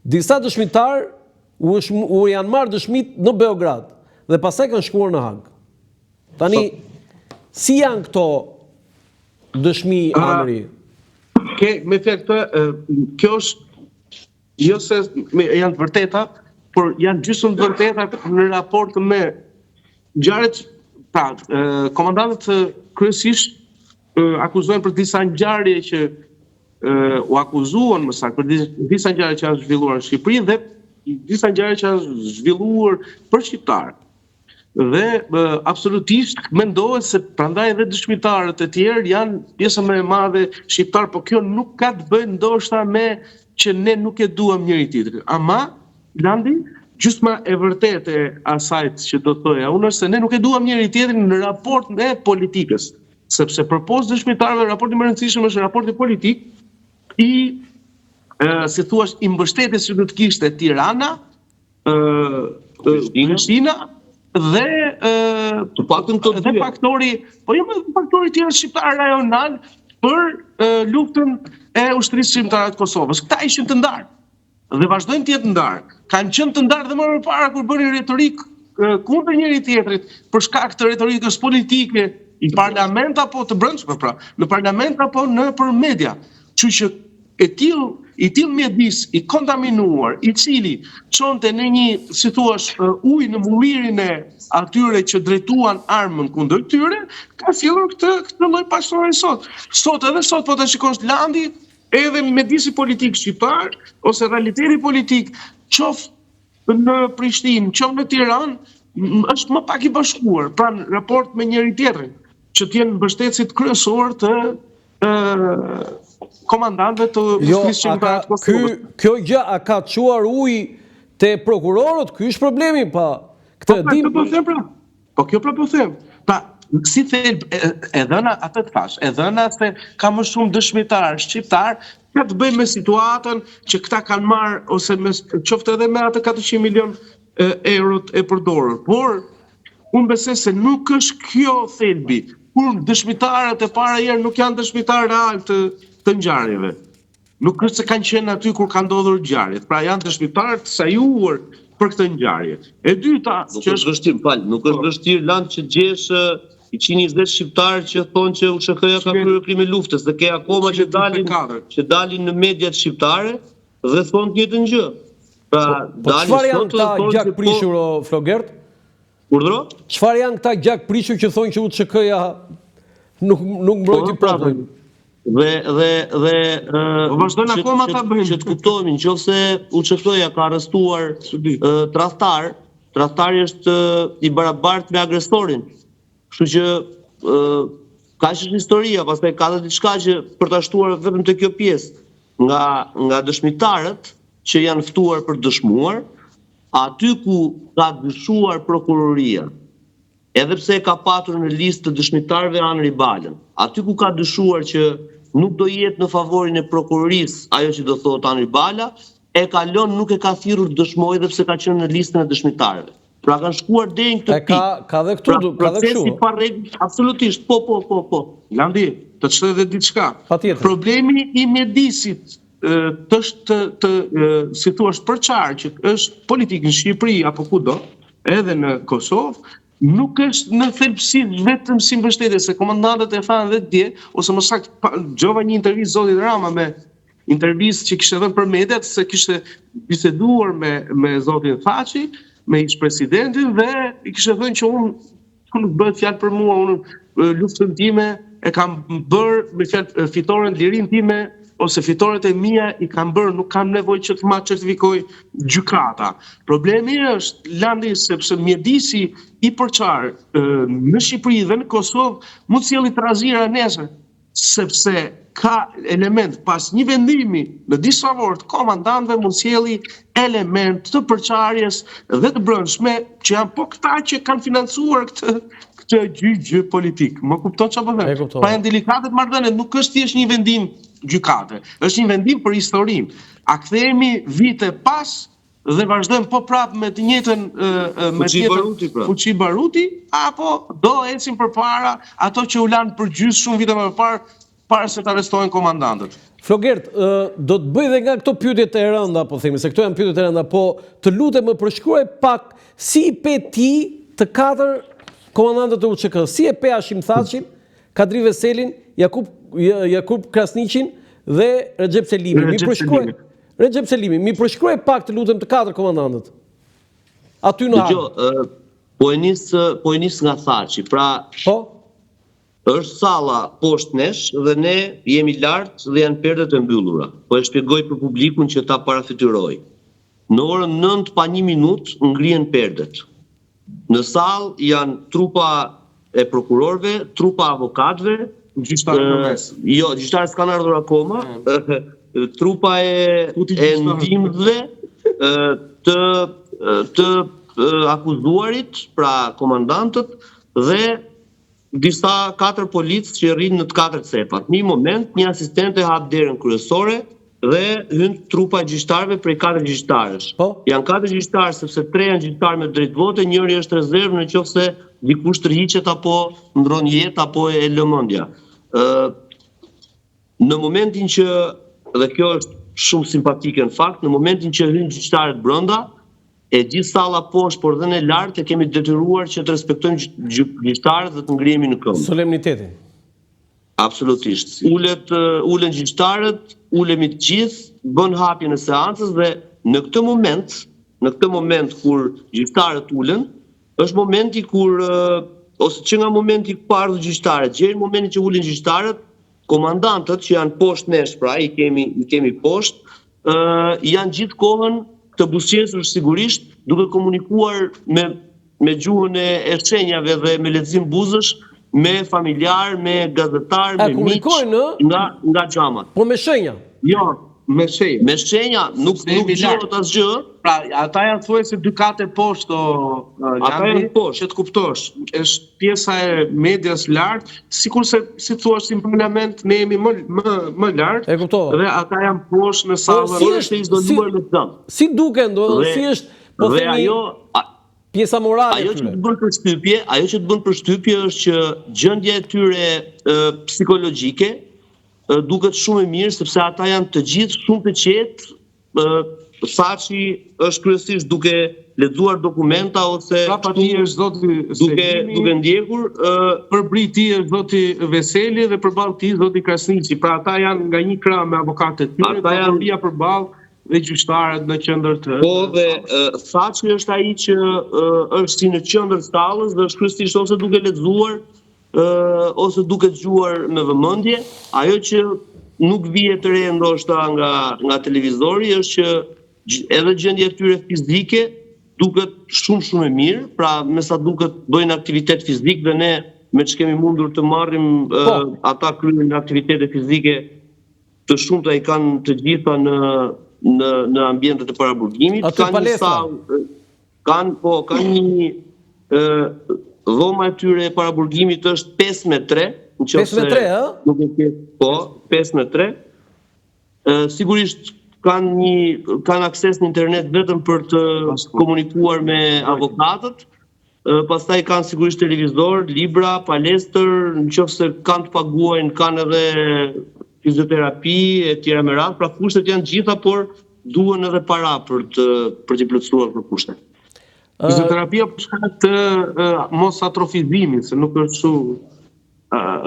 Disa dëshmitarë u është u janë marrë dëshmitë në Beograd dhe pastaj kanë shkuar në Hagë. Tani si janë këto dëshmi Andri? Ke me fjalë këtë, kjo është jo se me, janë të vërteta, por janë gjysmë të vërteta në raport me ngjarjet, pra, komandantët kryesisht akuzohen për disa ngjarje që u akuzuan më saktë për disa ngjarje që janë zhvilluar në Shqipëri dhe disa ngjarje që janë zhvilluar për shqiptarët. Dhe absolutisht mendohet se prandaj edhe dëshmitarët e tjerë janë pjesa më e madhe shqiptarë, por kjo nuk ka të bëjë ndoshta me që ne nuk e duam njëri tjetrin. Ama Landi, gjysma e vërtetë e asaj që do thoja unë është se ne nuk e duam njëri tjetrin në raport me politikës. Sepse përpos dëshmitarëve, raporti më i rëndësishëm është raporti politik i si thua i mbështetjes që do të kishte Tirana, ë Prishtina dhe ë të paktën këto dhe faktori, po jo më faktori tjetër shqiptar rajonal për luftën e ushtrisë çlirimtare të Kosovës. Këta ishin të ndarë. Dhe vazhdojnë të jenë të ndarë. Kanë qenë të ndarë dhe më përpara kur bënin retorikë kundër njëri tjetrit për shkak të retorikës politike në parlament apo të brendshme pra, në parlament apo nëpër media. Kështu që e tillë i tillë mjedis i kontaminuar, i cili çonte në një, si thua, ujë në mullirin e atyre që drejtuan armën kundër tyre, ka sjellur këtë këtë lloj pasoje sot. Sot edhe sot po ta shikosh Landi Edhe mjedisi politik shqiptar ose realiteti politik qoftë në Prishtinë, qoftë në Tiranë, është më pak i bashkuar, pra në raport me njëri tjetrin, që të jenë mbështetësit kryesorë të ë komandantëve të jo, ushtrisë çlirimtare të Kosovës. Kjo gjë a ka çuar ujë te prokurorët? Ky është problemi, pa. Këtë po, e dim. Po, po, pra. Po kjo pra po them. Pra, si thelb e, e dhëna atë të thash, e dhëna se ka më shumë dëshmitarë shqiptarë, ka të bëjë me situatën që këta kanë marrë ose me qoftë edhe me atë 400 milion eurot e përdorur. Por unë besoj se nuk është kjo thelbi. Kur dëshmitarët e para herë nuk janë dëshmitarë realë të të ngjarjeve. Nuk është se kanë qenë aty kur kanë ndodhur ngjarjet, pra janë dëshmitarë të sajuar për këtë ngjarje. E dyta, nuk që është vështirë, fal, nuk është po. vështirë Landi që të gjesh 120 shqiptarë që thonë që UÇK-ja ka kryer krime lufte, se ke akoma që dalin që dalin në mediat shqiptare dhe thonë të njëjtën gjë. Pra, po, po dalin çfarë janë këta gjakprishur po, o Flogert? Urdhëro? Çfarë janë këta gjakprishur që thonë që UÇK-ja nuk nuk mbrojti po, pra, popullin? Dhe dhe dhe po vazhdojnë akoma ta bëjnë. Që të kuptohemi, nëse UÇK-ja ka arrestuar tradhtar, tradhtari është i barabartë me agresorin. Kështu që kaq është historia, pastaj ka dhe diçka që për ta shtuar vetëm te kjo pjesë nga nga dëshmitarët që janë ftuar për të dëshmuar, aty ku ka dyshuar prokuroria, edhe pse e ka patur në listë të dëshmitarëve Anri Balën, aty ku ka dyshuar që nuk do jetë në favorin e prokurorisë ajo që do thotë Anri Bala, e ka lënë nuk e ka thirrur të dëshmojë edhe pse ka qenë në listën e dëshmitarëve. Pra kanë shkuar deri në këtë pikë. Ka ka dhe këtu, pra, ka dhe kështu. Procesi pa rregull, absolutisht, po po po po. Landi, të shtoj edhe diçka. Patjetër. Problemi i mjedisit të të të si thua është përçarë që është politik në Shqipëri apo kudo, edhe në Kosovë, nuk është në thelbësi vetëm si mbështetje se komandantët e thanë dhe dje ose më saktë dëgjova një intervistë zotit Rama me intervistë që kishte dhënë për mediat se kishte biseduar me me zotin Thaçi, me ish presidentin dhe i kishte thënë që unë nuk bëhet fjalë për mua, unë luftën time e kam bërë me fjalë fitoren lirinë time ose fitoret e mia i kam bërë, nuk kam nevojë që të ma certifikojë gjykata. Problemi është Landi sepse mjedisi i përçarë në Shqipëri dhe në Kosovë mund të sjelli trazira nesër. sepse ka element pas një vendimi në disfavor të komandantëve mund sjelli element të përçarjes dhe të brendshme që janë po këta që kanë financuar këtë këtë gjyq politik. Më kupton çfarë po them? Pra janë delikate marrëdhëniet, nuk është thjesht një vendim gjykate, është një vendim për historinë. A kthehemi vite pas dhe vazhdojmë po prapë me të njëjtën me të njëjtën pra. fuçi baruti apo do ecim përpara ato që u lanë përgjysmë shumë vite më parë para se të arrestohen komandantët. Flogert, do të bëj dhe nga këto pyetjet e rënda, po themi, se këto janë pyetjet e rënda, po të lutem më përshkruaj pak si i pe ti të katër komandantët e UÇK, si e pe Hashim Thaçin, Kadri Veselin, Jakup Jakup Krasniqin dhe Rexhep Selimin. Mi përshkruaj. Rexhep Selimi, m'i përshkruaj pak të lutem të katër komandantët. Aty në Hagë. Dëgjo, po e nis po e nis nga Thaçi. Pra, po është salla poshtë nesh dhe ne jemi lart dhe janë perdet e mbyllura. Po e shpjegoj për publikun që ta parafytyrojë. Në orën 9 pa 1 minutë ngrihen perdet. Në sallë janë trupa e prokurorëve, trupa e avokatëve, gjyqtarët në mes. Jo, gjyqtarët s'kanë ardhur akoma. Trupa e e ndihmësve të të akuzuarit, pra komandantët dhe Disa katër policë që rrinë në të katër cepat. Në një moment, një asistente hap derën kryesore dhe hyn trupa e gjyqtarëve prej katër gjyqtarësh. Po. Janë katër gjyqtarë sepse tre janë gjyqtarë me drejtë vote, njëri është rezervë në qoftë se dikush tërhiqet apo ndërron jetë apo e lë mendja. Ë në momentin që dhe kjo është shumë simpatike në fakt, në momentin që hyjnë gjyqtarët brenda, E gjithë salla poshtë, por dhe ne lart e kemi detyruar që të respektojmë gjyqtarët dhe të ngrihemi në këmbë. Solemnitetin. Absolutisht. Ulet ulen gjyqtarët, ulemi të gjithë, bën hapjen e seancës dhe në këtë moment, në këtë moment kur gjyqtarët ulen, është momenti kur ose që nga momenti pa ardhur gjyqtarët, deri në momentin që ulen gjyqtarët, komandantët që janë poshtë nesh, pra i kemi i kemi poshtë, ë janë gjithë kohën të buzëqeshur sigurisht, duke komunikuar me me gjuhën e, e shenjave dhe me lexim buzësh, me familjarë, me gazetarë, me miq nga nga xhamat. Po me shenja. Jo, me shenja. Me shenja, nuk nuk dëgjohet asgjë. Pra, ata janë thuajse dy kate poshtë, o ata janë poshtë. Që të kuptosh, është pjesa e medias lart, sikurse si thua si në parlament ne jemi më më më lart. E kuptova. Dhe ata janë poshtë në po, sallën. Po, si është izoluar me xham. Si duken, do, si është, po themi ajo a... Pjesa morale e tyre. Ajo që të bën përshtypje, ajo që të bën përshtypje është që gjendja e tyre psikologjike duket shumë e mirë sepse ata janë të gjithë shumë të qetë, Thaçi është kryesisht duke lexuar dokumenta ose prapa tij është zoti duke duke ndjekur ë përbri tij është zoti Veseli dhe përballë tij zoti Krasniqi. Pra ata janë nga një krah me avokatët e tyre, ata janë përballë dhe gjyqtarët në qendër të Po dhe Thaçi është ai që është si në qendër të sallës dhe është kryesisht ose duke lexuar ose duke dëgjuar me vëmendje, ajo që nuk vihet re ndoshta nga nga televizori është që edhe gjendja e tyre fizike duket shumë shumë e mirë, pra me sa duket bëjnë aktivitet fizik dhe ne me ç'kemi mundur të marrim po. ata kryejnë aktivitete fizike të shumta i kanë të gjitha në në në ambientet e paraburgimit, kanë një sallë Kanë, po, kanë një ë dhoma e tyre e paraburgimit është 5 me 3, në qoftë 5 me 3, ë? Nuk e ke, po, 5 me 3. Ë sigurisht kanë një kanë akses në internet vetëm për të komunikuar me avokatët. Pastaj kanë sigurisht televizor, libra, palestër, në qoftë se kanë të paguajnë, kanë edhe fizioterapi e tjera me radhë, pra kushtet janë të gjitha, por duhen edhe para për të për t'i plotësuar këto kushte. Fizioterapia për shkak të mos atrofizimit, se nuk është kështu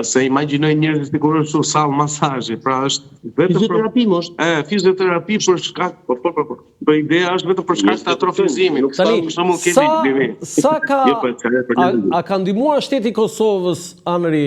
se imagjinojnë njerëzit sikur është kështu sallë masazhi, pra është vetëm fizioterapi mos. E, fizioterapi për shkak, po po po. po. Po ideja është vetëm për shkak të atrofizimit. Tani, për shembull kemi sa, sa ka jo, po, a, a ka ndihmuar shteti i Kosovës Anri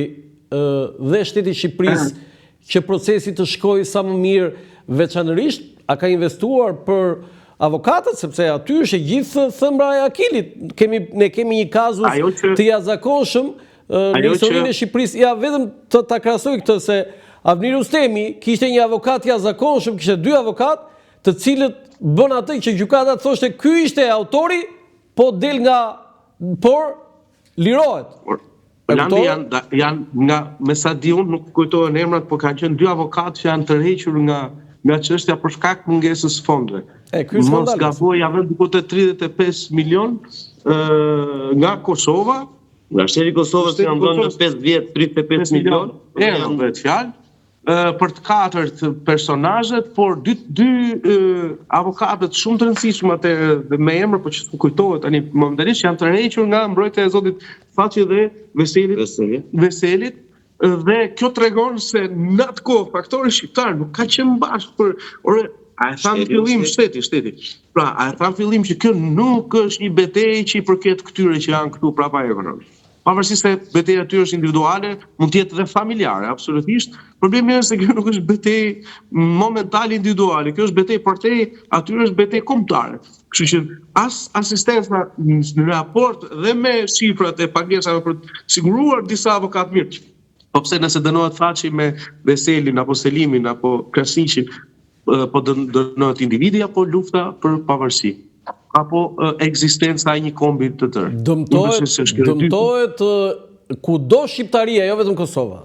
dhe shteti i Shqipërisë që procesi të shkojë sa më mirë, veçanërisht a ka investuar për avokatët, sepse aty është e gjithë thëmbra e Akilit. Kemi, ne kemi një kazus që, të jashtëzakonshëm në historinë e Shqipërisë. Ja, vetëm të ta krahasoj këtë se Avni Rustemi kishte një avokat të jashtëzakonshëm, kishte dy avokatë, të cilët bënë atë që gjykata të thoshte ky ishte autori, po del nga por lirohet. Por, Landi janë janë nga me sa di unë nuk kujtohen emrat, por kanë qenë dy avokatë që janë tërhequr nga nga çështja për shkak të mungesës së fondeve. E ky skandal. Mos gaboj, janë vënë diku te 35 milion ë nga Kosova. Nga shteti i Kosovës janë dhënë në 5 vjet 35 milion. Euro bëhet fjalë për të katërt personazhet, por dy dy avokatët shumë të rëndësishëm atë dhe me emër, po që s'më kujtohet tani momentalisht janë tërhequr nga mbrojtja e zotit Thaçi dhe Veselit. Veseli. Veselit dhe kjo tregon se në atë kohë faktori shqiptar nuk ka qenë bashkë për ore a e thamë në fillim shteti, shteti. Pra, a e thamë në fillim që kjo nuk është një betejë që i përket këtyre që janë këtu prapa ekranit. Pavarësisht se beteja e tyre është individuale, mund të jetë edhe familjare, absolutisht. Problemi është se kjo nuk është betejë momentale individuale, kjo është betejë përtej atyre është betejë kombëtare. Kështu që as asistenca në raport dhe me shifrat e pagesave për të siguruar disa avokatë mirë. Po pse nëse dënohet Thaçi me Veselin apo Selimin apo Krasniqin, po dënohet individi apo lufta për pavarësi apo ekzistenca e një kombi të tërë. Dëmtohet, dëmtohet kudo shqiptaria, jo vetëm Kosova.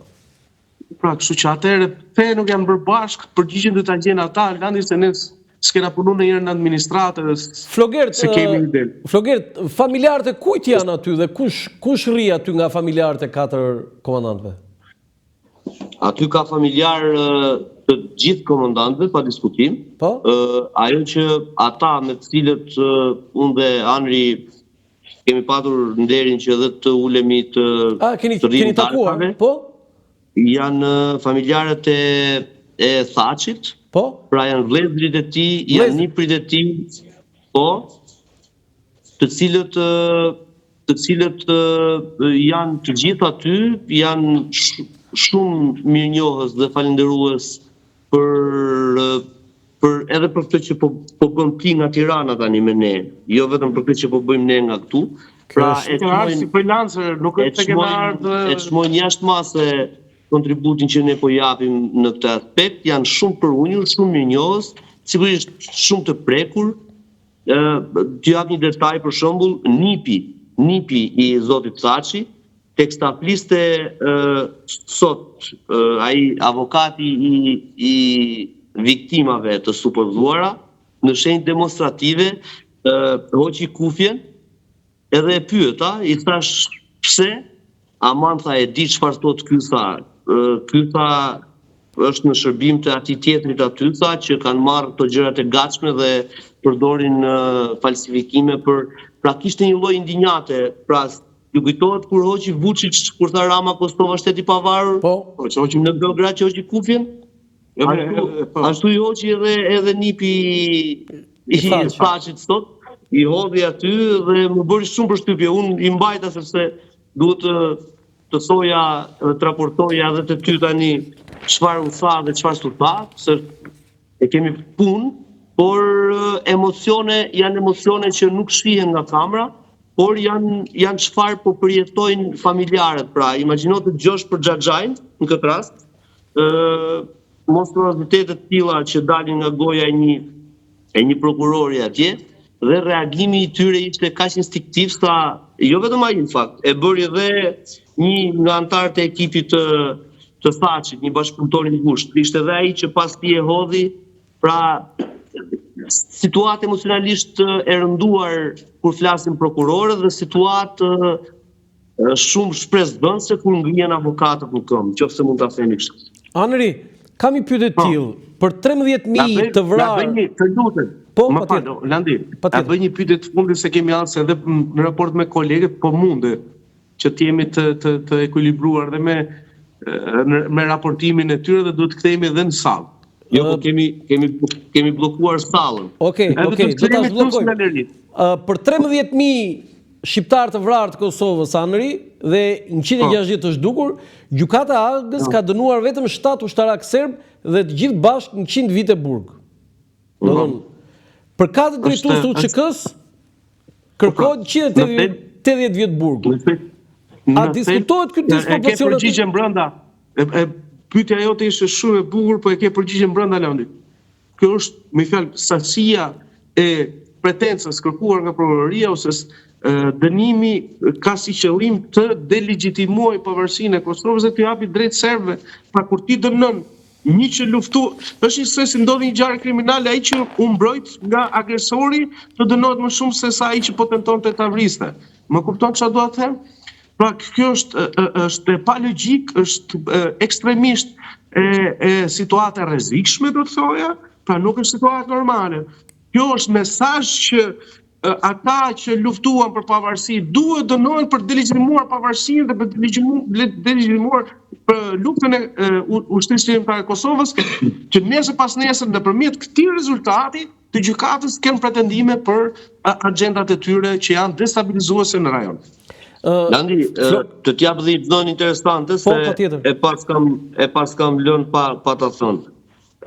Pra, kështu që atëherë pse nuk janë bërë bashkë, përgjigjen do ta gjejnë ata, Landi se ne s'kena punu ndonjëherë në administratë dhe Flogert, s'e kemi idenë. Flogert, familjarët e kujt janë aty dhe kush kush rri aty nga familjarët e katër komandantëve? Aty ka familjarë të gjithë komandantëve, pa diskutim. Po? Ajo që ata me të cilët unë dhe Anri kemi patur nderin që edhe të ulemi të A, keni, të keni takuar, po? Janë familjarët e, e Thaçit, po? pra janë vëllezërit e tij, janë nipërit e tij, po, të cilët të cilët janë të gjithë aty, janë shumë mirënjohës dhe falënderues për për edhe për këtë që po po bën ti nga Tirana tani me ne, jo vetëm për këtë që po bëjmë ne nga këtu. Pra e çmojnë si freelancer, nuk është se kena ardhur e çmojnë jashtë mase kontributin që ne po japim në këtë aspekt, janë shumë përunjur, shumë mirënjohës, sigurisht shumë të prekur, Të jap një detaj për shembull, nipi, nipi i zotit Thaçi, teksa fliste sot ai avokati i i viktimave të supozuara, në shenjë demonstrative hoqi kufjen. Edhe e pyeta, i thashë pse? Aman tha e di çfarë thotë ky tha, ky tha është në shërbim të atij tjetrit aty tha që kanë marrë këto gjërat e gatshme dhe përdorin falsifikime për pra kishte një lloj indinjate, pra ju kujtohet kur hoqi Vuçiç kur tha Rama Kosova shtet i pavarur? Po, po që hoqi në Beograd që hoqi kufjen? Ashtu, po. ashtu i hoqi edhe edhe nipi i Thaçit sot, i hodhi aty dhe më bëri shumë përshtypje. Unë i mbajta sepse duhet të të thoja dhe të raportoja edhe te ty tani çfarë u tha dhe çfarë s'u tha, se e kemi punë, por emocione janë emocione që nuk shihen nga kamera, por janë janë çfarë po përjetojnë familjarët. Pra, imagjino të dëgjosh për xhaxhain në këtë rast, ë monstruozitete të tilla që dalin nga goja e një e një prokurori atje dhe reagimi i tyre ishte kaq instinktiv sa jo vetëm ai në fakt, e bëri edhe një nga anëtarët e ekipit të të Thaçit, një bashkëpunëtor i ngushtë, ishte edhe ai që pas tij e hodhi, pra situatë emocionalisht e rënduar kur flasin prokurorët dhe situatë Shumë shpresëdhënëse kur ngrihen avokatët në këmbë, qoftë se mund ta themi kështu. Anri, kam një pyetje të po. tillë. Për 13000 të vrarë. Na bëj një, të lutem. Po, më fal, Landi. Na bëj një pyetje të fundit se kemi anë se edhe në raport me kolegët, po mundet që të jemi të të të ekuilibruar dhe me me raportimin e tyre dhe duhet të kthehemi edhe në sallë. Jo, po kemi kemi kemi bllokuar sallën. Okej, okej, do ta zhbllokojmë. Për 13000 shqiptarë të vrarë të Kosovës, Anri, dhe 160 po. të zhdukur, gjykata e Hagës po. ka dënuar vetëm 7 ushtarakë serbë dhe të gjithë bashkë 100 vite burg. Po. Domethënë, për katër drejtues të UÇK-së, kërkohet 180 vjet burg. A diskutohet ky disproporcion? E ke përgjigjen brenda. E, e pyetja jote ishte shumë e bukur, po e ke përgjigjen brenda Landi. Kjo është, me fjalë, sasia e pretencës kërkuar nga prokuroria ose dënimi ka si qëllim të delegjitimojë pavarësinë e Kosovës dhe t'u japi drejt serbëve. Pra kur ti dënon një që luftu, është njësoj si ndodhi një ngjarje kriminale, ai që u mbrojt nga agresori të dënohet më shumë se sa ai që po tentonte ta vriste. Më kupton çfarë dua të them? Pra kjo është është e palogjikë, është ekstremisht e e situatë e rrezikshme do të thoja, pra nuk është situatë normale. Kjo është mesazh që ata që luftuan për pavarësi duhet dënohen për delegjitimuar pavarësinë dhe për delegjitimuar për luftën e ushtrisë çlirimtare të Kosovës, që nesër pasnesër nëpërmjet këtij rezultati të gjykatës kenë pretendime për agjendat e tyre që janë destabilizuese në rajon. Landi, të të jap dhe një dhënë interesante po, se e paskam e paskam lënë pa pa ta thënë.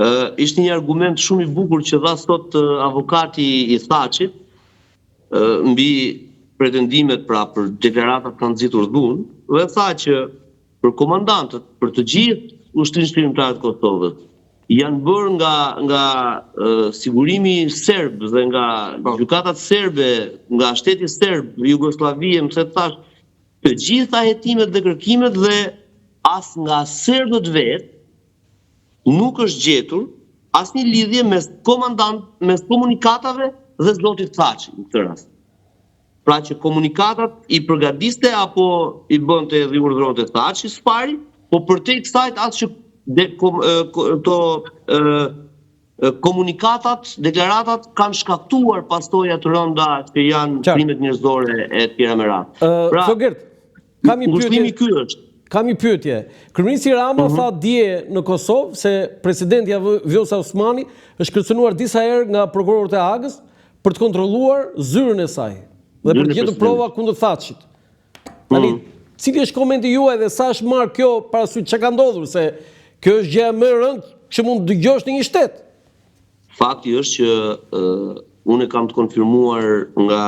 Ë ishte një argument shumë i bukur që dha sot avokati i Thaçit mbi pretendimet pra për deklaratat kanë nxitur dhunë dhe tha që për komandantët, për të gjithë ushtrinë çlirimtare të Kosovës, janë bërë nga nga sigurimi serb dhe nga po. gjykatat serbe, nga shteti serb, Jugosllavia, më se thash, të gjitha hetimet dhe kërkimet dhe as nga serbët vetë nuk është gjetur asnjë lidhje mes komandant, mes komunikatave dhe zotit Thaçi në këtë rast. Pra që komunikatat i përgatiste apo i bënte dhe i urdhëronte Thaçi së pari, po përtej kësaj as që de, kom, këto komunikatat, deklaratat kanë shkaktuar pasoja të rënda që janë krimet njerëzore e tjera me radhë. Pra, Flogert, kam një pyetje. Ky është. Kam një pyetje. Kryeministri Rama mm -hmm. tha dje në Kosovë se presidentja Vjosa Osmani është kërcënuar disa herë nga prokurorët e Hagës për të kontrolluar zyrën e saj dhe për të gjetur prova kundër Thaçit. Tani, mm. cili është komenti juaj dhe sa është marrë kjo parasysh çka ka ndodhur se kjo është gjëja më e rëndë që mund të dëgjosh në një shtet. Fakti është që uh, unë e kam të konfirmuar nga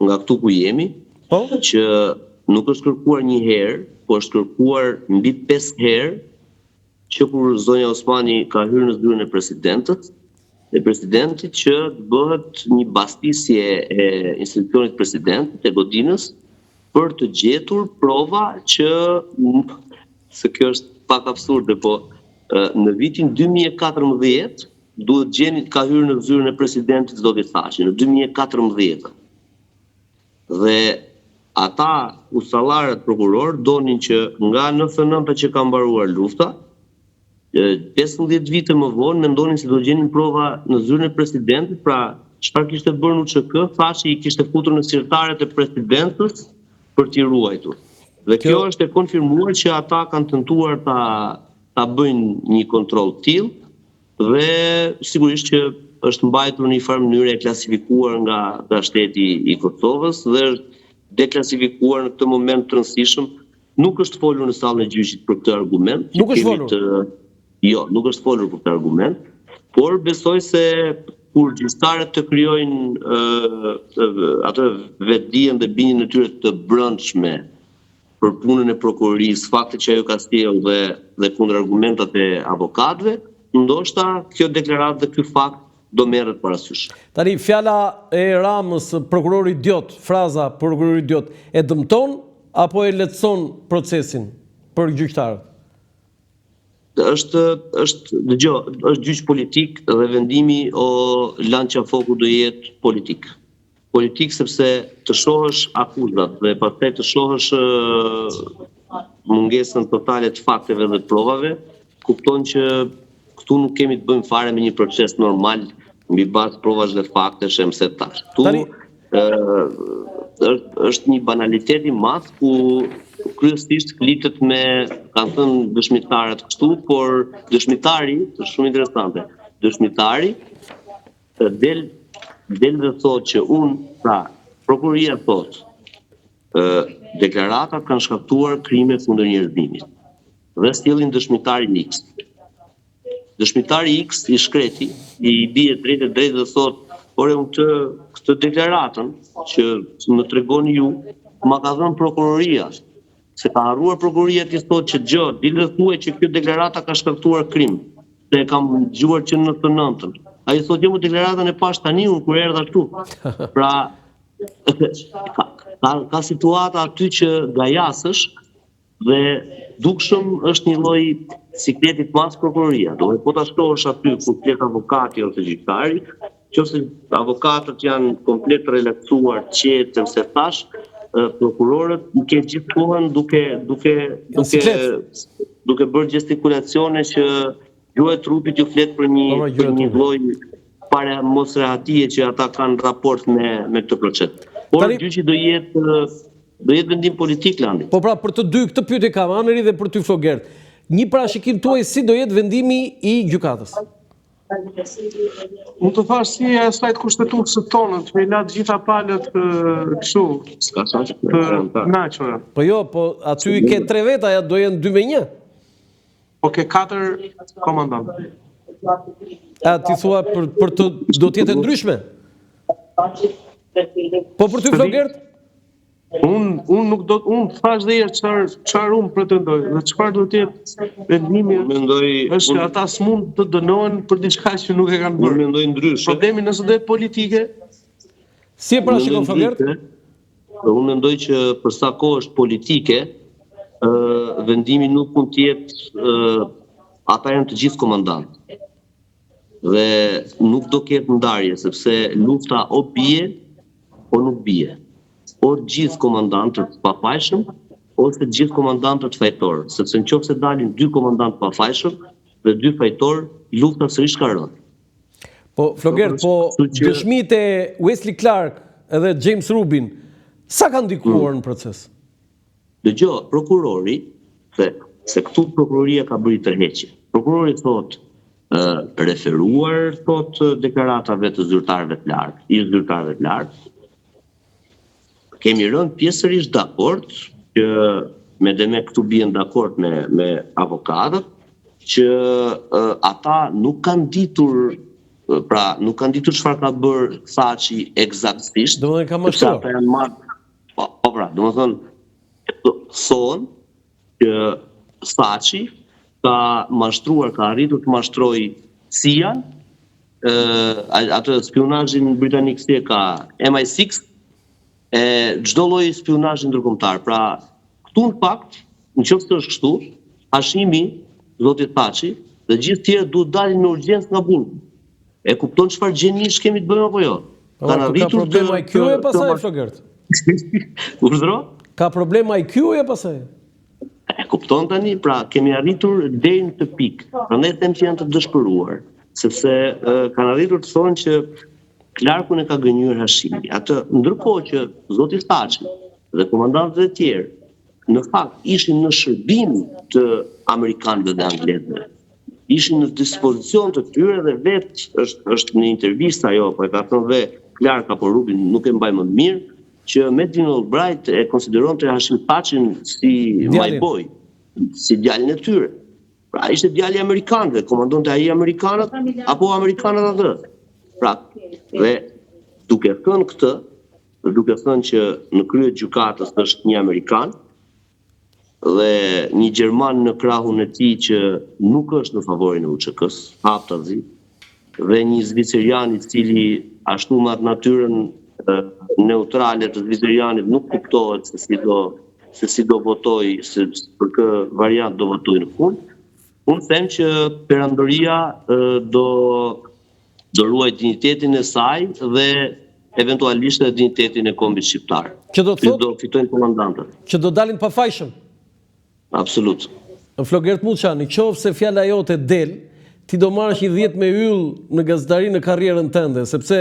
nga këtu ku jemi, po? që nuk është kërkuar një herë, po është kërkuar mbi 5 herë që kur zonja Osmani ka hyrë në zyrën e presidentit, e presidentit që të bëhet një bastisje e institucionit të presidentit e godinës për të gjetur prova që se kjo është pak absurde, po në vitin 2014 duhet gjeni ka hyrë në zyrën e presidentit zoti Thaçi në 2014. Dhe ata ustallarët prokurorë donin që nga 99-ta që ka mbaruar lufta, 15 vite më vonë mendonin se do gjenin prova në zyrën e presidentit, pra çfarë kishte bërë në UÇK, Thaçi i kishte futur në sirtarët e presidencës për t'i ruajtur. Dhe kjo, kjo është e konfirmuar që ata kanë tentuar ta ta bëjnë një kontroll të tillë dhe sigurisht që është mbajtur në një farë mënyre e klasifikuar nga nga shteti i Kosovës dhe është deklasifikuar në këtë moment të rëndësishëm. Nuk është folur në sallën e gjyqit për këtë argument. Nuk është folur. Të... Jo, nuk është folur për këtë argument, por besoj se kur gjyqtarët të krijojnë atë vetëdijen dhe bindjen e tyre të brendshme për punën e prokurorisë, faktet që ajo ka sjellë dhe dhe kundërargumentat e avokatëve, ndoshta kjo deklaratë dhe ky fakt do merret parasysh. Tani fjala e Ramës prokuror idiot, fraza prokuror idiot e dëmton apo e lehtëson procesin për gjyqtarët? Është është dëgjo, është gjyq politik dhe vendimi o Lan Qafoku do jetë politik. Politik sepse të shohësh akuzat dhe pastaj të shohësh mungesën totale të fakteve dhe të provave, kupton që këtu nuk kemi të bëjmë fare me një proces normal mbi bazë provash dhe faktesh e mëse tash. Këtu Tani... është është një banalitet i madh ku kryesisht flitet me kanë thënë dëshmitarët kështu, por dëshmitari është shumë interesante. Dëshmitari Del del dhe thotë që unë, pra, prokuroria thotë, ë deklaratat kanë shkaktuar krime kundër njerëzimit dhe sjellin dëshmitarin X. Dëshmitari X i shkreti, i bie drejt e drejt dhe thotë, ore unë këtë këtë deklaratën që më tregoni ju, ma ka dhënë prokuroria. Se ka harruar prokuroria t'i thotë që dëgjo, dil dhe thuaj që kjo deklarata ka shkaktuar krim, se e kam dëgjuar që në 99-ën. Ai thotë, jo mo deklaratën e pashë tani unë kur erdha këtu. Pra, ka, ka, ka situata aty që gajasësh dhe dukshëm është një lloj sikleti të madh prokuroria. Do po ta shohësh aty ku flet avokati ose gjyqtari, Qoftë se avokatët janë komplet të relaksuar, të qetë, sepse thashë, prokurorët i ke gjithë kohën duke duke duke duke bërë gestikulacione që gjuha e trupit ju flet për një po, për një lloj pare mosrehatie që ata kanë raport me me këtë proces. Por Tani... gjyqi do jetë do jetë vendim politik Landi. Po pra për të dy këtë pyetje kam Anri dhe për ty Flogert. Një parashikim tuaj si do jetë vendimi i gjykatës? Unë të thashë si e asaj të kushtetueses tonë, që i la të gjitha palët kështu. S'ka sa që të kënaqura. Po jo, po aty i ke tre veta, ja do jenë dy me një. Po ke katër komandantë. A ti thua për për të do të jetë e ndryshme? Po për ty Flogert? Unë unë nuk do unë thashë dhe herë çfarë çfarë unë pretendoj dhe çfarë duhet të jetë vendimi unë mendoj është që ata s'mund të dënohen për diçka që nuk e kanë bërë. Unë mendoj ndryshe. Problemi nëse do jetë politike Si e parashikon Flogert? Unë mendoj që për sa kohë është politike, ë vendimi nuk mund të jetë ë ata janë të gjithë komandantë. Dhe nuk do ketë ndarje, sepse lufta o bie, o nuk bie. O të gjithë komandantët të pafajshëm, ose të gjithë komandantët fajtorë, sepse në qoftë se dalin dy komandantë të pafajshëm dhe dy fajtorë, lufta sërish ka rënë. Po, Flogert, po dëshmitë e Wesley Clark edhe James Rubin, sa kanë ndikuar mm. në proces? Dëgjo, prokurori, se, se këtu prokuroria ka bërë tërheqje. Prokurori thotë, referuar, thotë, deklaratave të zyrtarëve të lartë, ish zyrtarëve të lartë, kemi rënë pjesërisht dakord që me demek këtu bien dakord me, me avokatët, që uh, ata nuk kanë ditur pra nuk kanë ditur çfarë ka bërë Thaçi ekzaktësisht. Domethënë ka mashtruar. Ata janë marrë Po, po pra, domethënë, thonë që Thaçi ka mashtruar, ka arritur të mashtrojë CIA-n, atë spiunazhin britanik si e ka MI6, e çdo lloj spiunazhi ndërkombëtar. Pra, këtu në fakt, në qoftë se është kështu, Hashimi, zoti Thaçi dhe gjithë tjerët duhet dalin me urgjencë nga burgu. E kupton çfarë gjenish kemi të bëjmë apo jo? Po, Kanë arritur të problem IQ e pastaj Flogert. Urdhëro? Ka problem IQ-ja pastaj. E kupton tani, pra kemi arritur deri në këtë pikë. Prandaj them që janë të dëshpëruar, sepse uh, kanë arritur të thonë që Klarkun e ka gënjyer Hashimi. Atë ndërkohë që zoti Thaçi dhe komandantët e tjerë në fakt ishin në shërbim të amerikanëve dhe anglezëve. Ishin në dispozicion të tyre dhe vetë është është në intervistë ajo, po e ka thënë dhe Clark apo Rubin, nuk e mbaj mend mirë, që Madeleine Albright e konsideronte Hashim Thaçin si my boy, si djalin e tyre. Pra ishte djali i amerikanëve, komandonte ai amerikanët apo amerikanët atë. Pra, dhe duke thënë këtë, dhe duke thënë që në krye të gjykatës është një amerikan dhe një gjerman në krahun e tij që nuk është në favorin e UÇK-së, haptazi, dhe një zvicerian i cili ashtu me atë natyrën neutrale të zvicerianit nuk kuptohet se si do se si do votojë, se për kë variant do votojë në fund. Unë them që perandoria do do ruajë dinjitetin e saj dhe eventualisht edhe dinjitetin e kombit shqiptar. Që do të thotë do fitojnë komandantët. Që do dalin të pafajshëm. Absolut. Flogert Muça, në qoftë se fjala jote del, ti do marrësh një 10 me yll në gazetari në karrierën tënde, sepse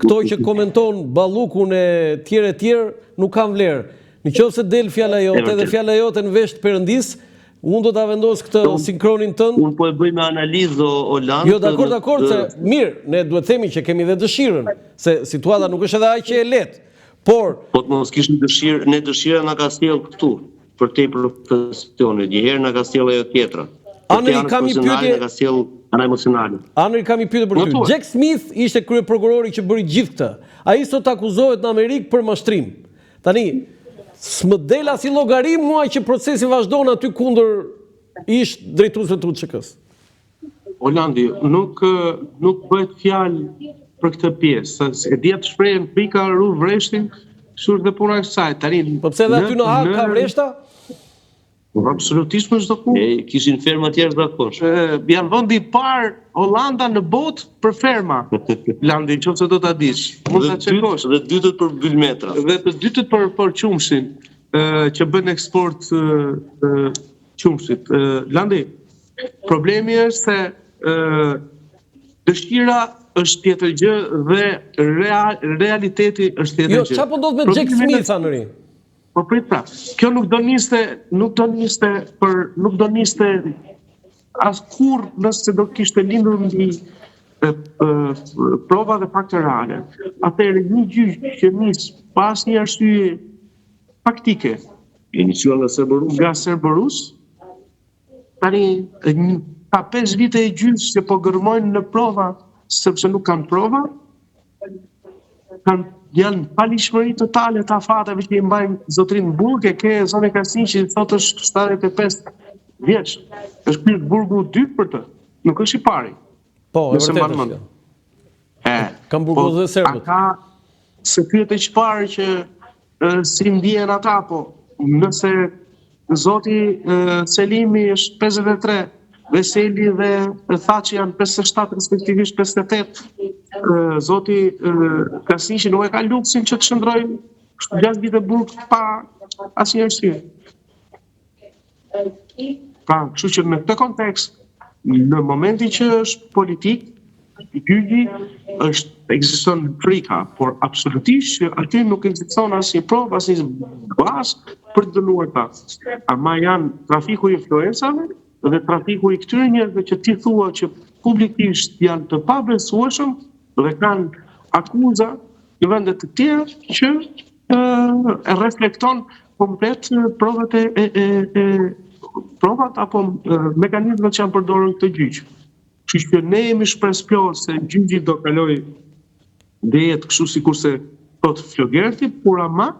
këto që komenton Ballukun e tjerë e tjerë nuk kanë vlerë. Në qoftë se del fjala jote dhe fjala jote në vesh të Perëndisë, unë do ta vendos këtë sinkronin tënd. Unë po e bëj me analizë o Oland. Jo, dakord, dakord, se mirë, ne duhet të themi që kemi dhe dëshirën, se situata nuk është edhe aq e lehtë. Por, po të mos kishim dëshirë, ne dëshira na ka sjellë këtu, përtej profesionit, një herë na ka sjellë ajo tjetra. Anri, kam një pyetje. Na ka sjellë ana emocionale. Anri, kam një pyetje për ty. Jack Smith ishte kryeprokurori që bëri gjithë këtë. Ai sot akuzohet në Amerikë për mashtrim. Tani, s'më del asnjë llogari mua që procesi vazhdon aty kundër ish drejtuesve të UÇK-së. Olandi, nuk nuk bëhet fjalë për këtë pjesë. E di atë shprehjen frika rrudh vreshtin, kështu është dhe puna e kësaj. Tani, po pse edhe aty në Hagë ka vreshta? Po absolutisht në çdo ku. E kishin ferma të jashtëzakonshme. Janë vendi i parë Holanda në botë për ferma. Landi, nëse do ta dish, mund ta çekosh. Dhe dytët për bylmetra. Dhe të dytët për për qumshin, që bën eksport qumshit. Landi, problemi është se dëshira është tjetër gjë dhe real, realiteti është tjetër jo, gjë. Jo, çfarë po ndodh me Jack Smith Anri? Po prit pra, kjo nuk do niste, nuk do niste për nuk do niste as kurrë nëse do kishte lindur mbi e, e, prova dhe fakte reale. Atëherë një gjyq që nis pa asnjë arsye faktike, iniciuar nga Serborus, nga Serborus, tani ka 5 vite e gjysmë që po gërmojnë në prova sepse nuk kanë prova, kanë janë paligjshmëri totale të afateve që i mbajnë zotërinë në burg, e ke zonjën Krasniqi sot është 75 vjeç. Është ky burgu i dytë për të, nuk është i pari. Po, e vërtetë është kjo. E, Kam burgosur po, dhe serbët. A ka se pyete çfarë që si ndjehen ata, po nëse zoti Selimi është 53, Veseli dhe Thaçi janë 57, respektivisht 58, zoti Krasniqi nuk e ka luksin që të qëndrojë 6 vite burg pa asnjë arsye. Pra, kështu që në këtë kontekst, në momentin që është politik, gjyqi është ekziston frika, por absolutisht që aty nuk ekziston asnjë provë, asnjë bazë për të dënuar ta. Ama janë trafiku i influencave dhe trafiku i këtyre njerëzve që ti thua që publikisht janë të pabesueshëm dhe kanë akuza në vende të tjera që e reflekton komplet provat e, e, e, e provat apo mekanizmat që janë përdorur në këtë gjyq. Kështu që ne jemi shpresëplotë se gjyqi do kalojë dhe jetë kështu sikurse thotë Flogerti, por ama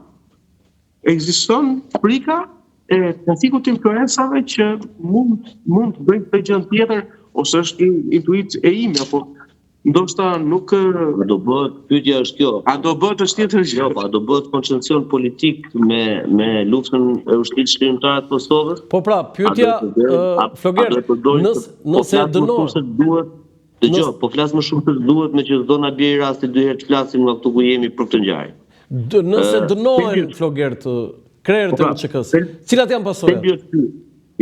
ekziston frika e trafikut të influencave që mund mund të bëjnë këtë gjë tjetër ose është intuitë e ime apo Ndoshta nuk A do bëhet, pyetja është kjo. A do bëhet është tjetër gjë. Jo, po, a do bëhet koncesion politik me me luftën e Ushtrisë Çlirimtare të Kosovës? Po pra, pyetja Flogert, nëse po nëse dënohet duhet Dëgjo, po flas më shumë se duhet meqë s'do na bjerë rasti dy herë të flasim nga këtu ku jemi për këtë ngjarje. Nëse dënohen Flogert krerët e po pra, UÇK-së, cilat janë pasojat?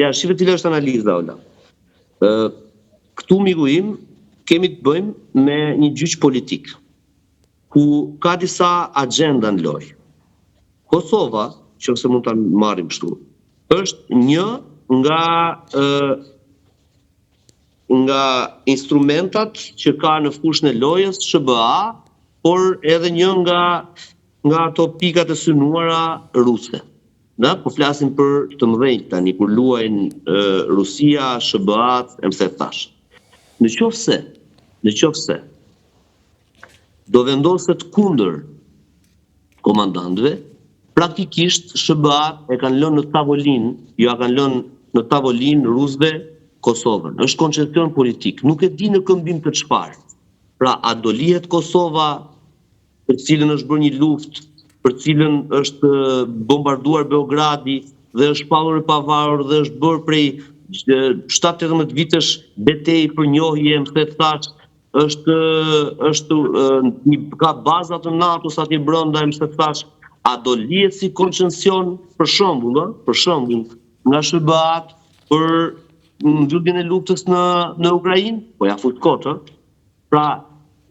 Ja, shife cila është analiza, Ola. Ë këtu miku im kemi të bëjmë me një gjyq politik ku ka disa axhenda në lojë. Kosova, qoftë se mund ta marrim kështu, është një nga ë nga instrumentat që ka në fushën e lojës SHBA, por edhe një nga nga ato pikat e synuara ruse. Na po flasim për të mëdhenjtë tani kur luajnë Rusia, SHBA-t, e më thash. Në qoftë se, në qoftë se do vendoset kundër komandantëve, praktikisht SHBA-t e kanë lënë në tavolinë, jua kanë lënë në tavolinë rusëve Kosovën. Është koncesion politik, nuk e di në këmbim të çfarë. Pra, a do lihet Kosova për të cilën është bërë një luftë, për të cilën është bombarduar Beogradi dhe është shpallur e pavarur dhe është bërë prej 7-18 vitesh betejë për njohje, më the thash, është është një ka baza të NATO-s atje brenda, më the thash, a do lihet si koncesion për shembull, ë, për shembull, nga SHBA-t për mbylljen e luftës në në Ukrainë? Po ja fut kot, ë. Pra,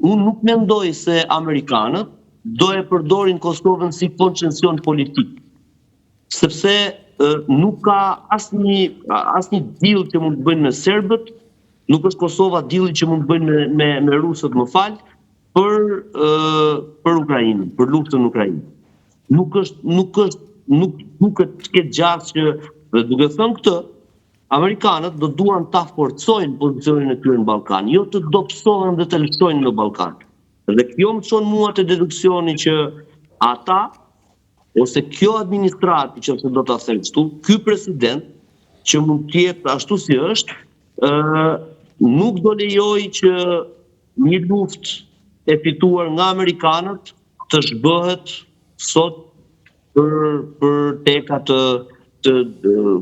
unë nuk mendoj se amerikanët do e përdorin Kosovën si koncesion politik, sepse nuk ka asnjë asnjë deal që mund të bëjnë me serbët, nuk është Kosova deal-i që mund të bëjnë me me, me rusët, më fal, për për Ukrainën, për luftën në Ukrainë. Nuk është nuk është nuk duket të ketë gjasë që dhe duke thënë këtë, Amerikanët do duan ta forcojnë pozicionin e tyre në Ballkan, jo të dobësohen dhe të lëshojnë në Ballkan. Dhe kjo më çon mua te deduksioni që ata ose kjo administratë, që do ta them kështu, ky president që mund të jetë ashtu si është, ë nuk do lejojë që një luftë e fituar nga amerikanët të zhbëhet sot për për teka të të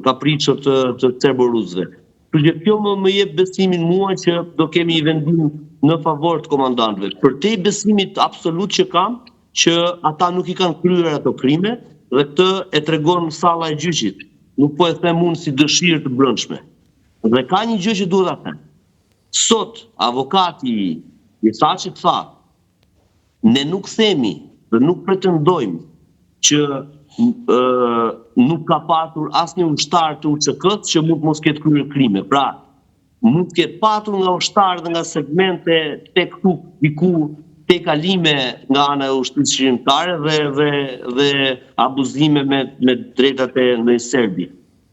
kapriço të të serbo-rusëve. Kështu që kjo më më jep besimin mua që do kemi një vendim në favor të komandantëve. Përtej besimit absolut që kam që ata nuk i kanë kryer ato krime dhe këtë e tregon salla e gjyqit. Nuk po e them unë si dëshirë të brendshme. Dhe ka një gjë që duhet ta them. Sot avokati i Thaçit tha Ne nuk themi dhe nuk pretendojmë që ë nuk ka patur asnjë ushtar të UÇK-së që mund të mos ketë kryer krime. Pra, mund të ketë patur nga ushtarë dhe nga segmente tek tuk diku tejkalime nga ana e ushtrisë çlirimtare dhe dhe dhe abuzime me me drejtat e ndonjë serbi.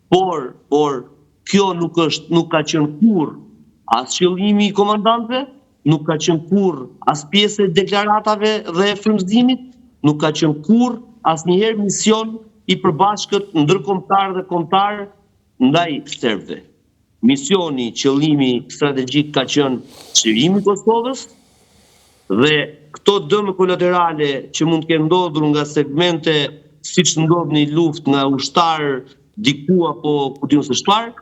Por, por kjo nuk është nuk ka qenë kurrë as qëllimi i komandantëve, nuk ka qenë kurrë as pjesë e deklaratave dhe e frymëzimit, nuk ka qenë kurrë asnjëherë mision i përbashkët ndërkombëtar dhe kombëtar ndaj serbëve. Misioni, qëllimi strategjik ka qenë çlirimi i Kosovës dhe këto dëme kolaterale që mund të kenë ndodhur nga segmente siç ndodh në luftë nga ushtarë diku apo ku di unë se çfarë,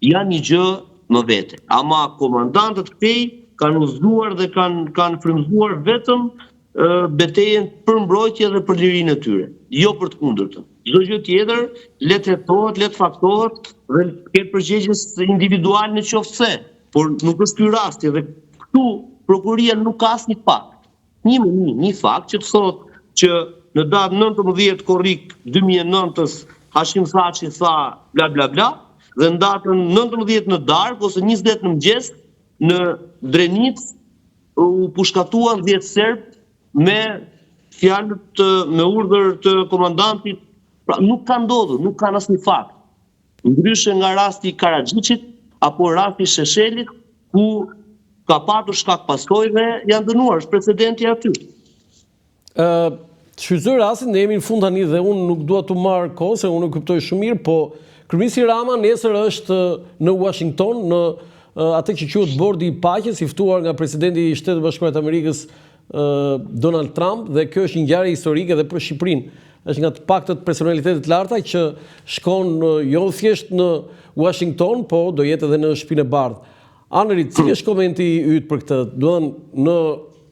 janë një gjë më vete. Ama komandantët këtej kanë udhëzuar dhe kanë kanë frymëzuar vetëm betejën për mbrojtje dhe për lirinë e tyre, jo për të kundërtën. Çdo gjë tjetër le të hetohet, le të faktohet dhe të ketë përgjegjës individual në qoftë se, por nuk është ky rasti dhe këtu prokuroria nuk ka asnjë fakt. Një më një, një fakt që të thotë që në datë 19 korrik 2009-ës Hashim Thaçi tha bla bla bla dhe në datën 19 në darkë ose 20 në mëngjes në Drenicë u pushkatuan 10 serbë me fjalët me urdhër të komandantit. Pra nuk ka ndodhur, nuk kanë asnjë fakt. Ndryshe nga rasti i Karaxhiçit apo rasti i Sheshelit, ku ka patur shkak pasojë dhe janë dënuar, është precedenti aty. Ë, shfrytëzoj rastin, ne jemi në fund tani dhe unë nuk dua t'u marr kohë se unë e kuptoj shumë mirë, po kryeministri Rama nesër është në Washington në atë që quhet Bordi i Paqes, i ftuar nga presidenti i Shteteve të Bashkuara të Amerikës Donald Trump dhe kjo është një ngjarje historike edhe për Shqipërinë. Është nga të paktët personalitete të larta që shkon jo thjesht në Washington, po do jetë edhe në Shtëpinë e Bardhë. Anri, cili është komenti yt për këtë? Do në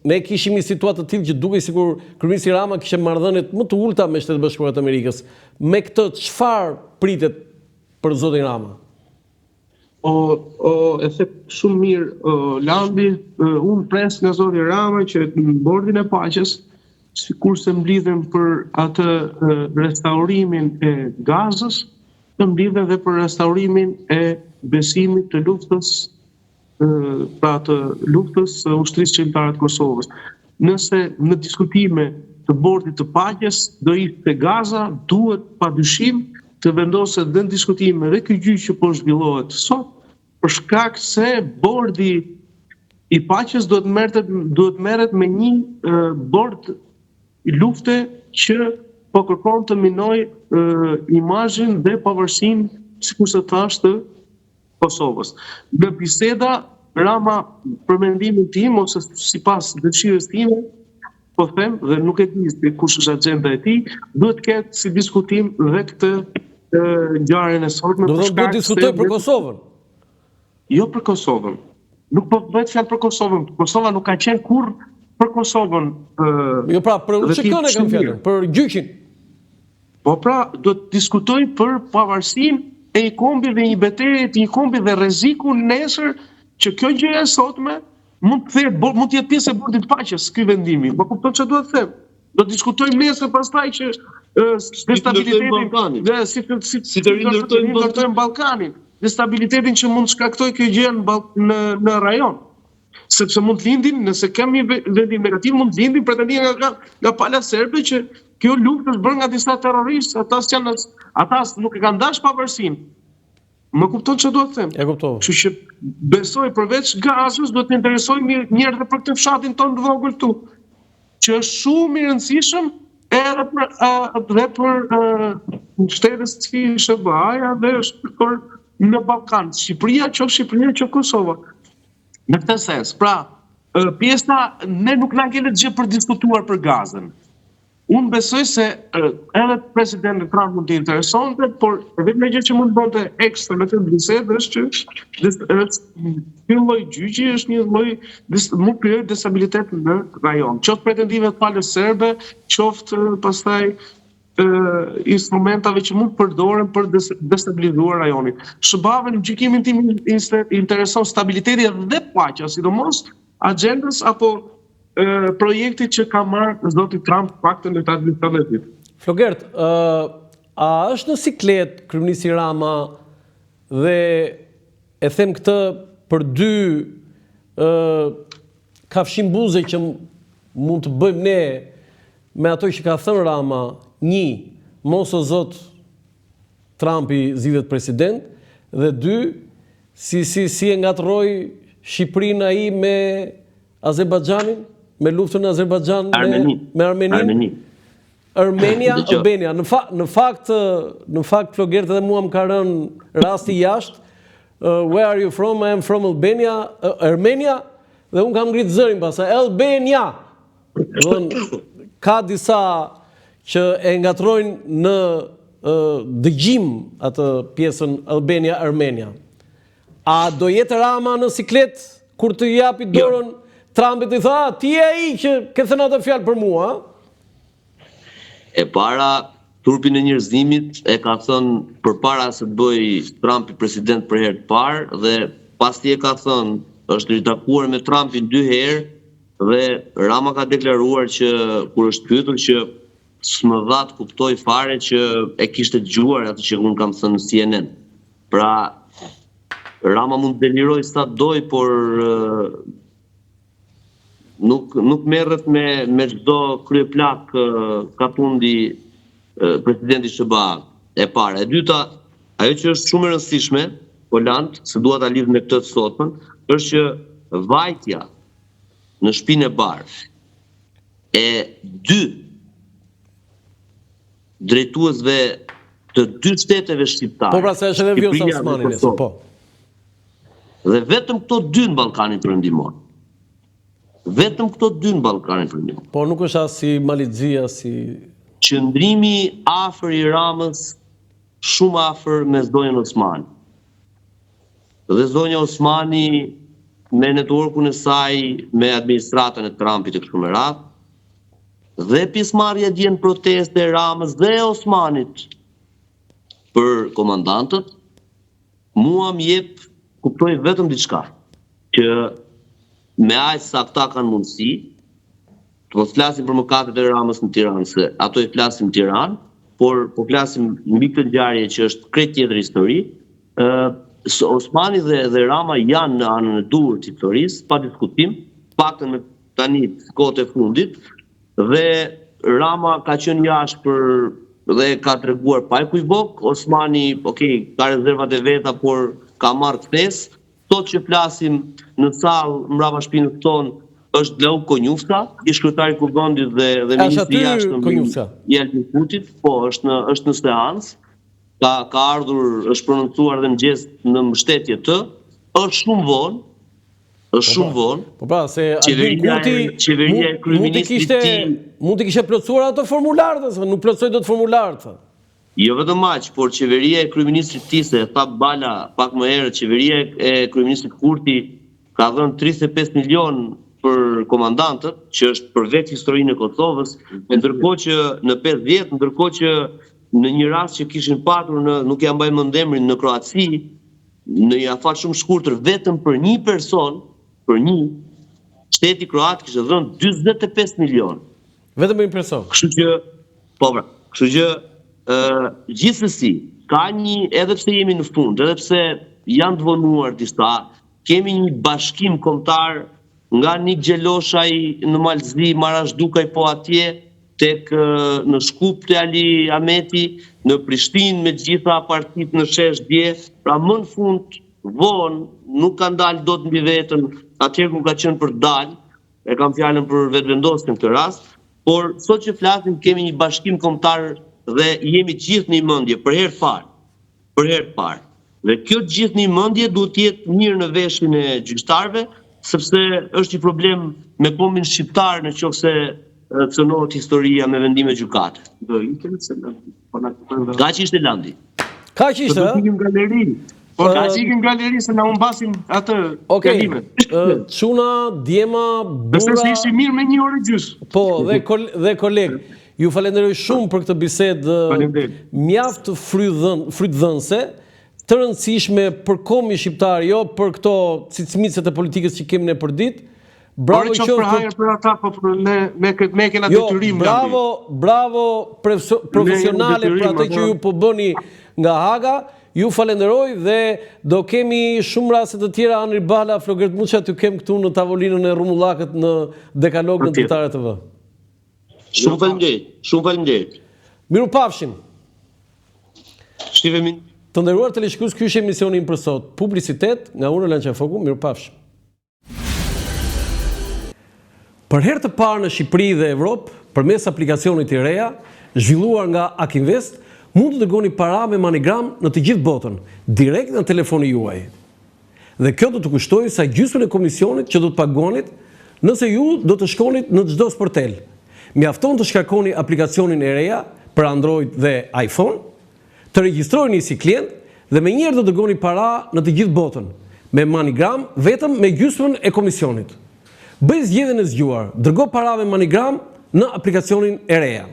ne kishim një situatë të tillë që dukej sikur kryeministri Rama kishte marrëdhëniet më të ulëta me Shtetet e Bashkuara të Amerikës. Me këtë çfarë pritet për zotin Rama? O, o e the shumë mirë o, Landi, unë pres nga zoti Rama që në bordin e paqes, sikurse mblidhen për atë restaurimin e Gazës, të mblidhen dhe për restaurimin e besimit të luftës pra të luftës së Ushtrisë Çlirimtare të Kosovës. Nëse në diskutime të bordit të paqes do ishte Gaza, duhet padyshim të vendoset dhe në diskutime dhe ky gjyq që po zhvillohet sot, për shkak se bordi i paqes duhet merret duhet merret me një bord lufte që po kërkon të minojë imazhin dhe pavarësinë, sikurse thashë të Kosovës. Në biseda, Rama, për mendimin tim, ose sipas dëshirës time, po them dhe nuk e di se kush është agjenda e tij, duhet të ketë si diskutim dhe këtë ngjarjen e sotme. Do të duhet diskutojë për Kosovën. Jo për Kosovën. Nuk po bëhet fjalë për Kosovën. Kosova nuk ka qenë kurrë për Kosovën. Jo pra, për UÇK-në e kam fjalën, për gjyqin. Po pra, do të diskutojë për pavarësinë e një kombi dhe një beteje të një kombi dhe rrezikun nesër që kjo gjë e sotme mund të kthehet, mund të jetë pjesë e bordit të paqes ky vendimi. Më kupton çfarë dua të them? Do të diskutojmë nesër pastaj që destabilitetin dhe si të si, si të rindërtojmë Ballkanin, destabilitetin që mund të shkaktojë kjo gjë në në në rajon. Sepse mund të lindin, nëse kemi vendim negativ, mund të lindin pretendime nga nga pala serbe që kjo luftë është bërë nga disa terroristë, ata s'janë ata nuk e kanë dash pavarësinë. Më kupton çfarë dua të them? E kuptova. Kështu që besoj përveç Gazës duhet të interesohemi një herë dhe për këtë fshatin tonë të vogël këtu, që është shumë i rëndësishëm edhe për uh, dhe për uh, shtete si SHBA-ja dhe është për në Ballkan, Shqipëria, qoftë Shqipëria, qoftë Kosova. Në këtë sens, pra, pjesa ne nuk na ngelet gjë për diskutuar për Gazën. Unë besoj se edhe presidentin Trump mund t'i interesonte, por e vetmja gjë që mund të bënte ekstra në këtë bisedë është që është ky lloj gjyqi është një lloj mund të krijojë destabilitet në rajon. Qoftë pretendime të palës serbe, qoftë pastaj instrumentave që mund të përdoren për destabilizuar rajonin. SHBA-ve në gjykimin tim intereson stabiliteti dhe paqja, sidomos agjendës apo projektit që ka marrë zoti Trump paktën në administratën e tij. Flogert, a është në siklet kryeministri Rama dhe e them këtë për dy kafshim buze që mund të bëjmë ne me ato që ka thënë Rama, një, mos o zot Trumpi zgjidhet president dhe dy, si si si e ngatërroi Shqipërinë ai me Azerbajxhanin, me luftën në Azerbajxhan me me Armeninë. Armeni. Armenia, Albania. Në fa, në fakt, në fakt Flogert edhe mua më ka rënë rasti jashtë. Uh, where are you from? I am from Albania, uh, Armenia dhe unë kam ngrit zërin pastaj Albania. Domethënë ka disa që e ngatërrojnë në uh, dëgjim atë pjesën Albania Armenia. A do jetë Rama në siklet kur të japi jo. dorën Trumpit i tha, ti je ai që ke thënë atë fjalë për mua? E para, turpin e njerëzimit e ka thënë përpara se të bëhej Trumpi president për herë të parë dhe pasi e ka thënë, është ritakuar me Trumpin dy herë dhe Rama ka deklaruar që kur është pyetur që s'më dha të kuptoj fare që e kishte dëgjuar atë që unë kam thënë në CNN. Pra, Rama mund të delirojë sa të dojë, por nuk nuk merret me me çdo kryeplak katundi presidenti i SHBA. E para, e dyta, ajo që është shumë e rëndësishme, Roland, se dua ta lidh me këtë të sotmen, është që vajtja në Shpinë e Bardhë e dy drejtuesve të dy shteteve shqiptare. Po pra se është edhe Vjosa Osmani nesër, po. Dhe vetëm këto dy në Ballkanin Perëndimor. Vetëm këto dy në Ballkanin Perëndimor. Po nuk është as i Malit Zi, as i Qëndrimi afër i Ramës, shumë afër me zonjën Osmani. Dhe zonja Osmani me networkun e saj, me administratën e Trumpit e kështu me radhë, dhe pjesëmarrja dje në protestë e Ramës dhe e Osmanit për komandantët, mua më jep kuptoj vetëm diçka, që me aq sa këta kanë mundësi, të mos flasim për mëkatet e Ramës në Tiranë, se ato i flasim në Tiranë, por po flasim mbi këtë ngjarje që është krejt tjetër histori, ë Osmani dhe dhe Rama janë në anën e duhur të historisë, pa diskutim, paktën me tani kohët e fundit dhe Rama ka qenë i ashpër dhe ka treguar pa ekuivok, Osmani, ok, ka rezervat e veta, por ka marrë kthesë. Sot që flasim në sallë mbrapa shpinës tonë është Glauk Konjufca, ish-kryetari i Kuvendit dhe dhe ministri i Jashtëm i Albin Kurtit, po është në është në seancë. Ka ka ardhur, është prononcuar dhe në mëngjes në mbështetje të, është shumë vonë, është po shumë pra, vonë. Po pra, se Albin Kurti qeveria e mund të kishte mund të kishte plotësuar ato formularët, se nuk plotësoi dot formularët. Jo vetëm aq, por qeveria e kryeministrit të tij, se e tha Bala pak më herët, qeveria e kryeministrit Kurti ka dhënë 35 milionë për komandantët, që është për vetë historinë e Kosovës, ndërkohë që në 5 vjet, ndërkohë që në një rast që kishin patur në nuk ia mbaj mend emrin në Kroaci, në një afat shumë shkurtër vetëm për një person, për një shteti kroat kishte dhënë 45 milionë. Vetëm për një person. Kështu që, po pra, kështu që ë gjithsesi ka një edhe pse jemi në fund, edhe pse janë të vonuar disa, kemi një bashkim kombëtar nga Nik Gjeloshaj në Mal të Zi, Marash Dukaj po atje, tek në Shkup te Ali Ahmeti, në Prishtinë me të gjitha partitë në shesh dje, pra më në fund vonë nuk kanë dalë dot mbi veten atëherë kur ka qenë për të dalë, E kam fjalën për Vetëvendosjen në këtë rast, por sot që flasim kemi një bashkim kombëtar dhe jemi të gjithë në një mendje për herë të parë. Për herë të parë. Dhe kjo të gjithë në një mendje duhet të jetë mirë në veshin e gjyqtarëve, sepse është një problem me kombin shqiptar në qoftë se cënohet historia me vendime gjykate. Do ikim se na po na kërkojnë dhe. Kaq ishte Landi. Kaq ishte, ë? Do ikim galeri. Po na ikim galeri se na humbasim atë Okej. Çuna, djema, burra. Besoj se ishte mirë me një orë e gjysmë. Po, dhe kol dhe koleg, ju falenderoj shumë për këtë bisedë mjaft frydhën frytdhënëse, të rëndësishme për kombin shqiptar, jo për këto cicmicet e politikës që kemi ne përditë. Bravo qoftë për hajër për ata, po për ne me këtë me kena jo, detyrim bravo, bravo profesionale për atë që ju po bëni nga Haga. Ju falenderoj dhe do kemi shumë raste të tjera Anri Bala, Flogert Muça t'ju kem këtu në tavolinën e rrumullakët në Dekalog në Dritare TV. Shumë faleminderit, shumë faleminderit. Mirupafshim. Shihemi. Të nderuar teleshikues, ky ishte emisioni im për sot. Publicitet nga unë Roland Qafoku, mirupafshim. Për herë të parë në Shqipëri dhe Evropë, përmes aplikacionit IREA, zhvilluar nga Akinvest, mund të dërgoni para me MoneyGram në të gjithë botën, direkt nga telefoni juaj. Dhe kjo do të kushtojë sa gjysmën e komisionit që do të paguanit nëse ju do të shkonit në çdo sportel. Mjafton të shkarkoni aplikacionin IREA për Android dhe iPhone, Të regjistroheni si klient dhe menjëherë do dërgoni para në të gjithë botën, me MoneyGram vetëm me gjysmën e komisionit. Bëj zgjedhjen e zgjuar, dërgo para me MoneyGram në aplikacionin IREA.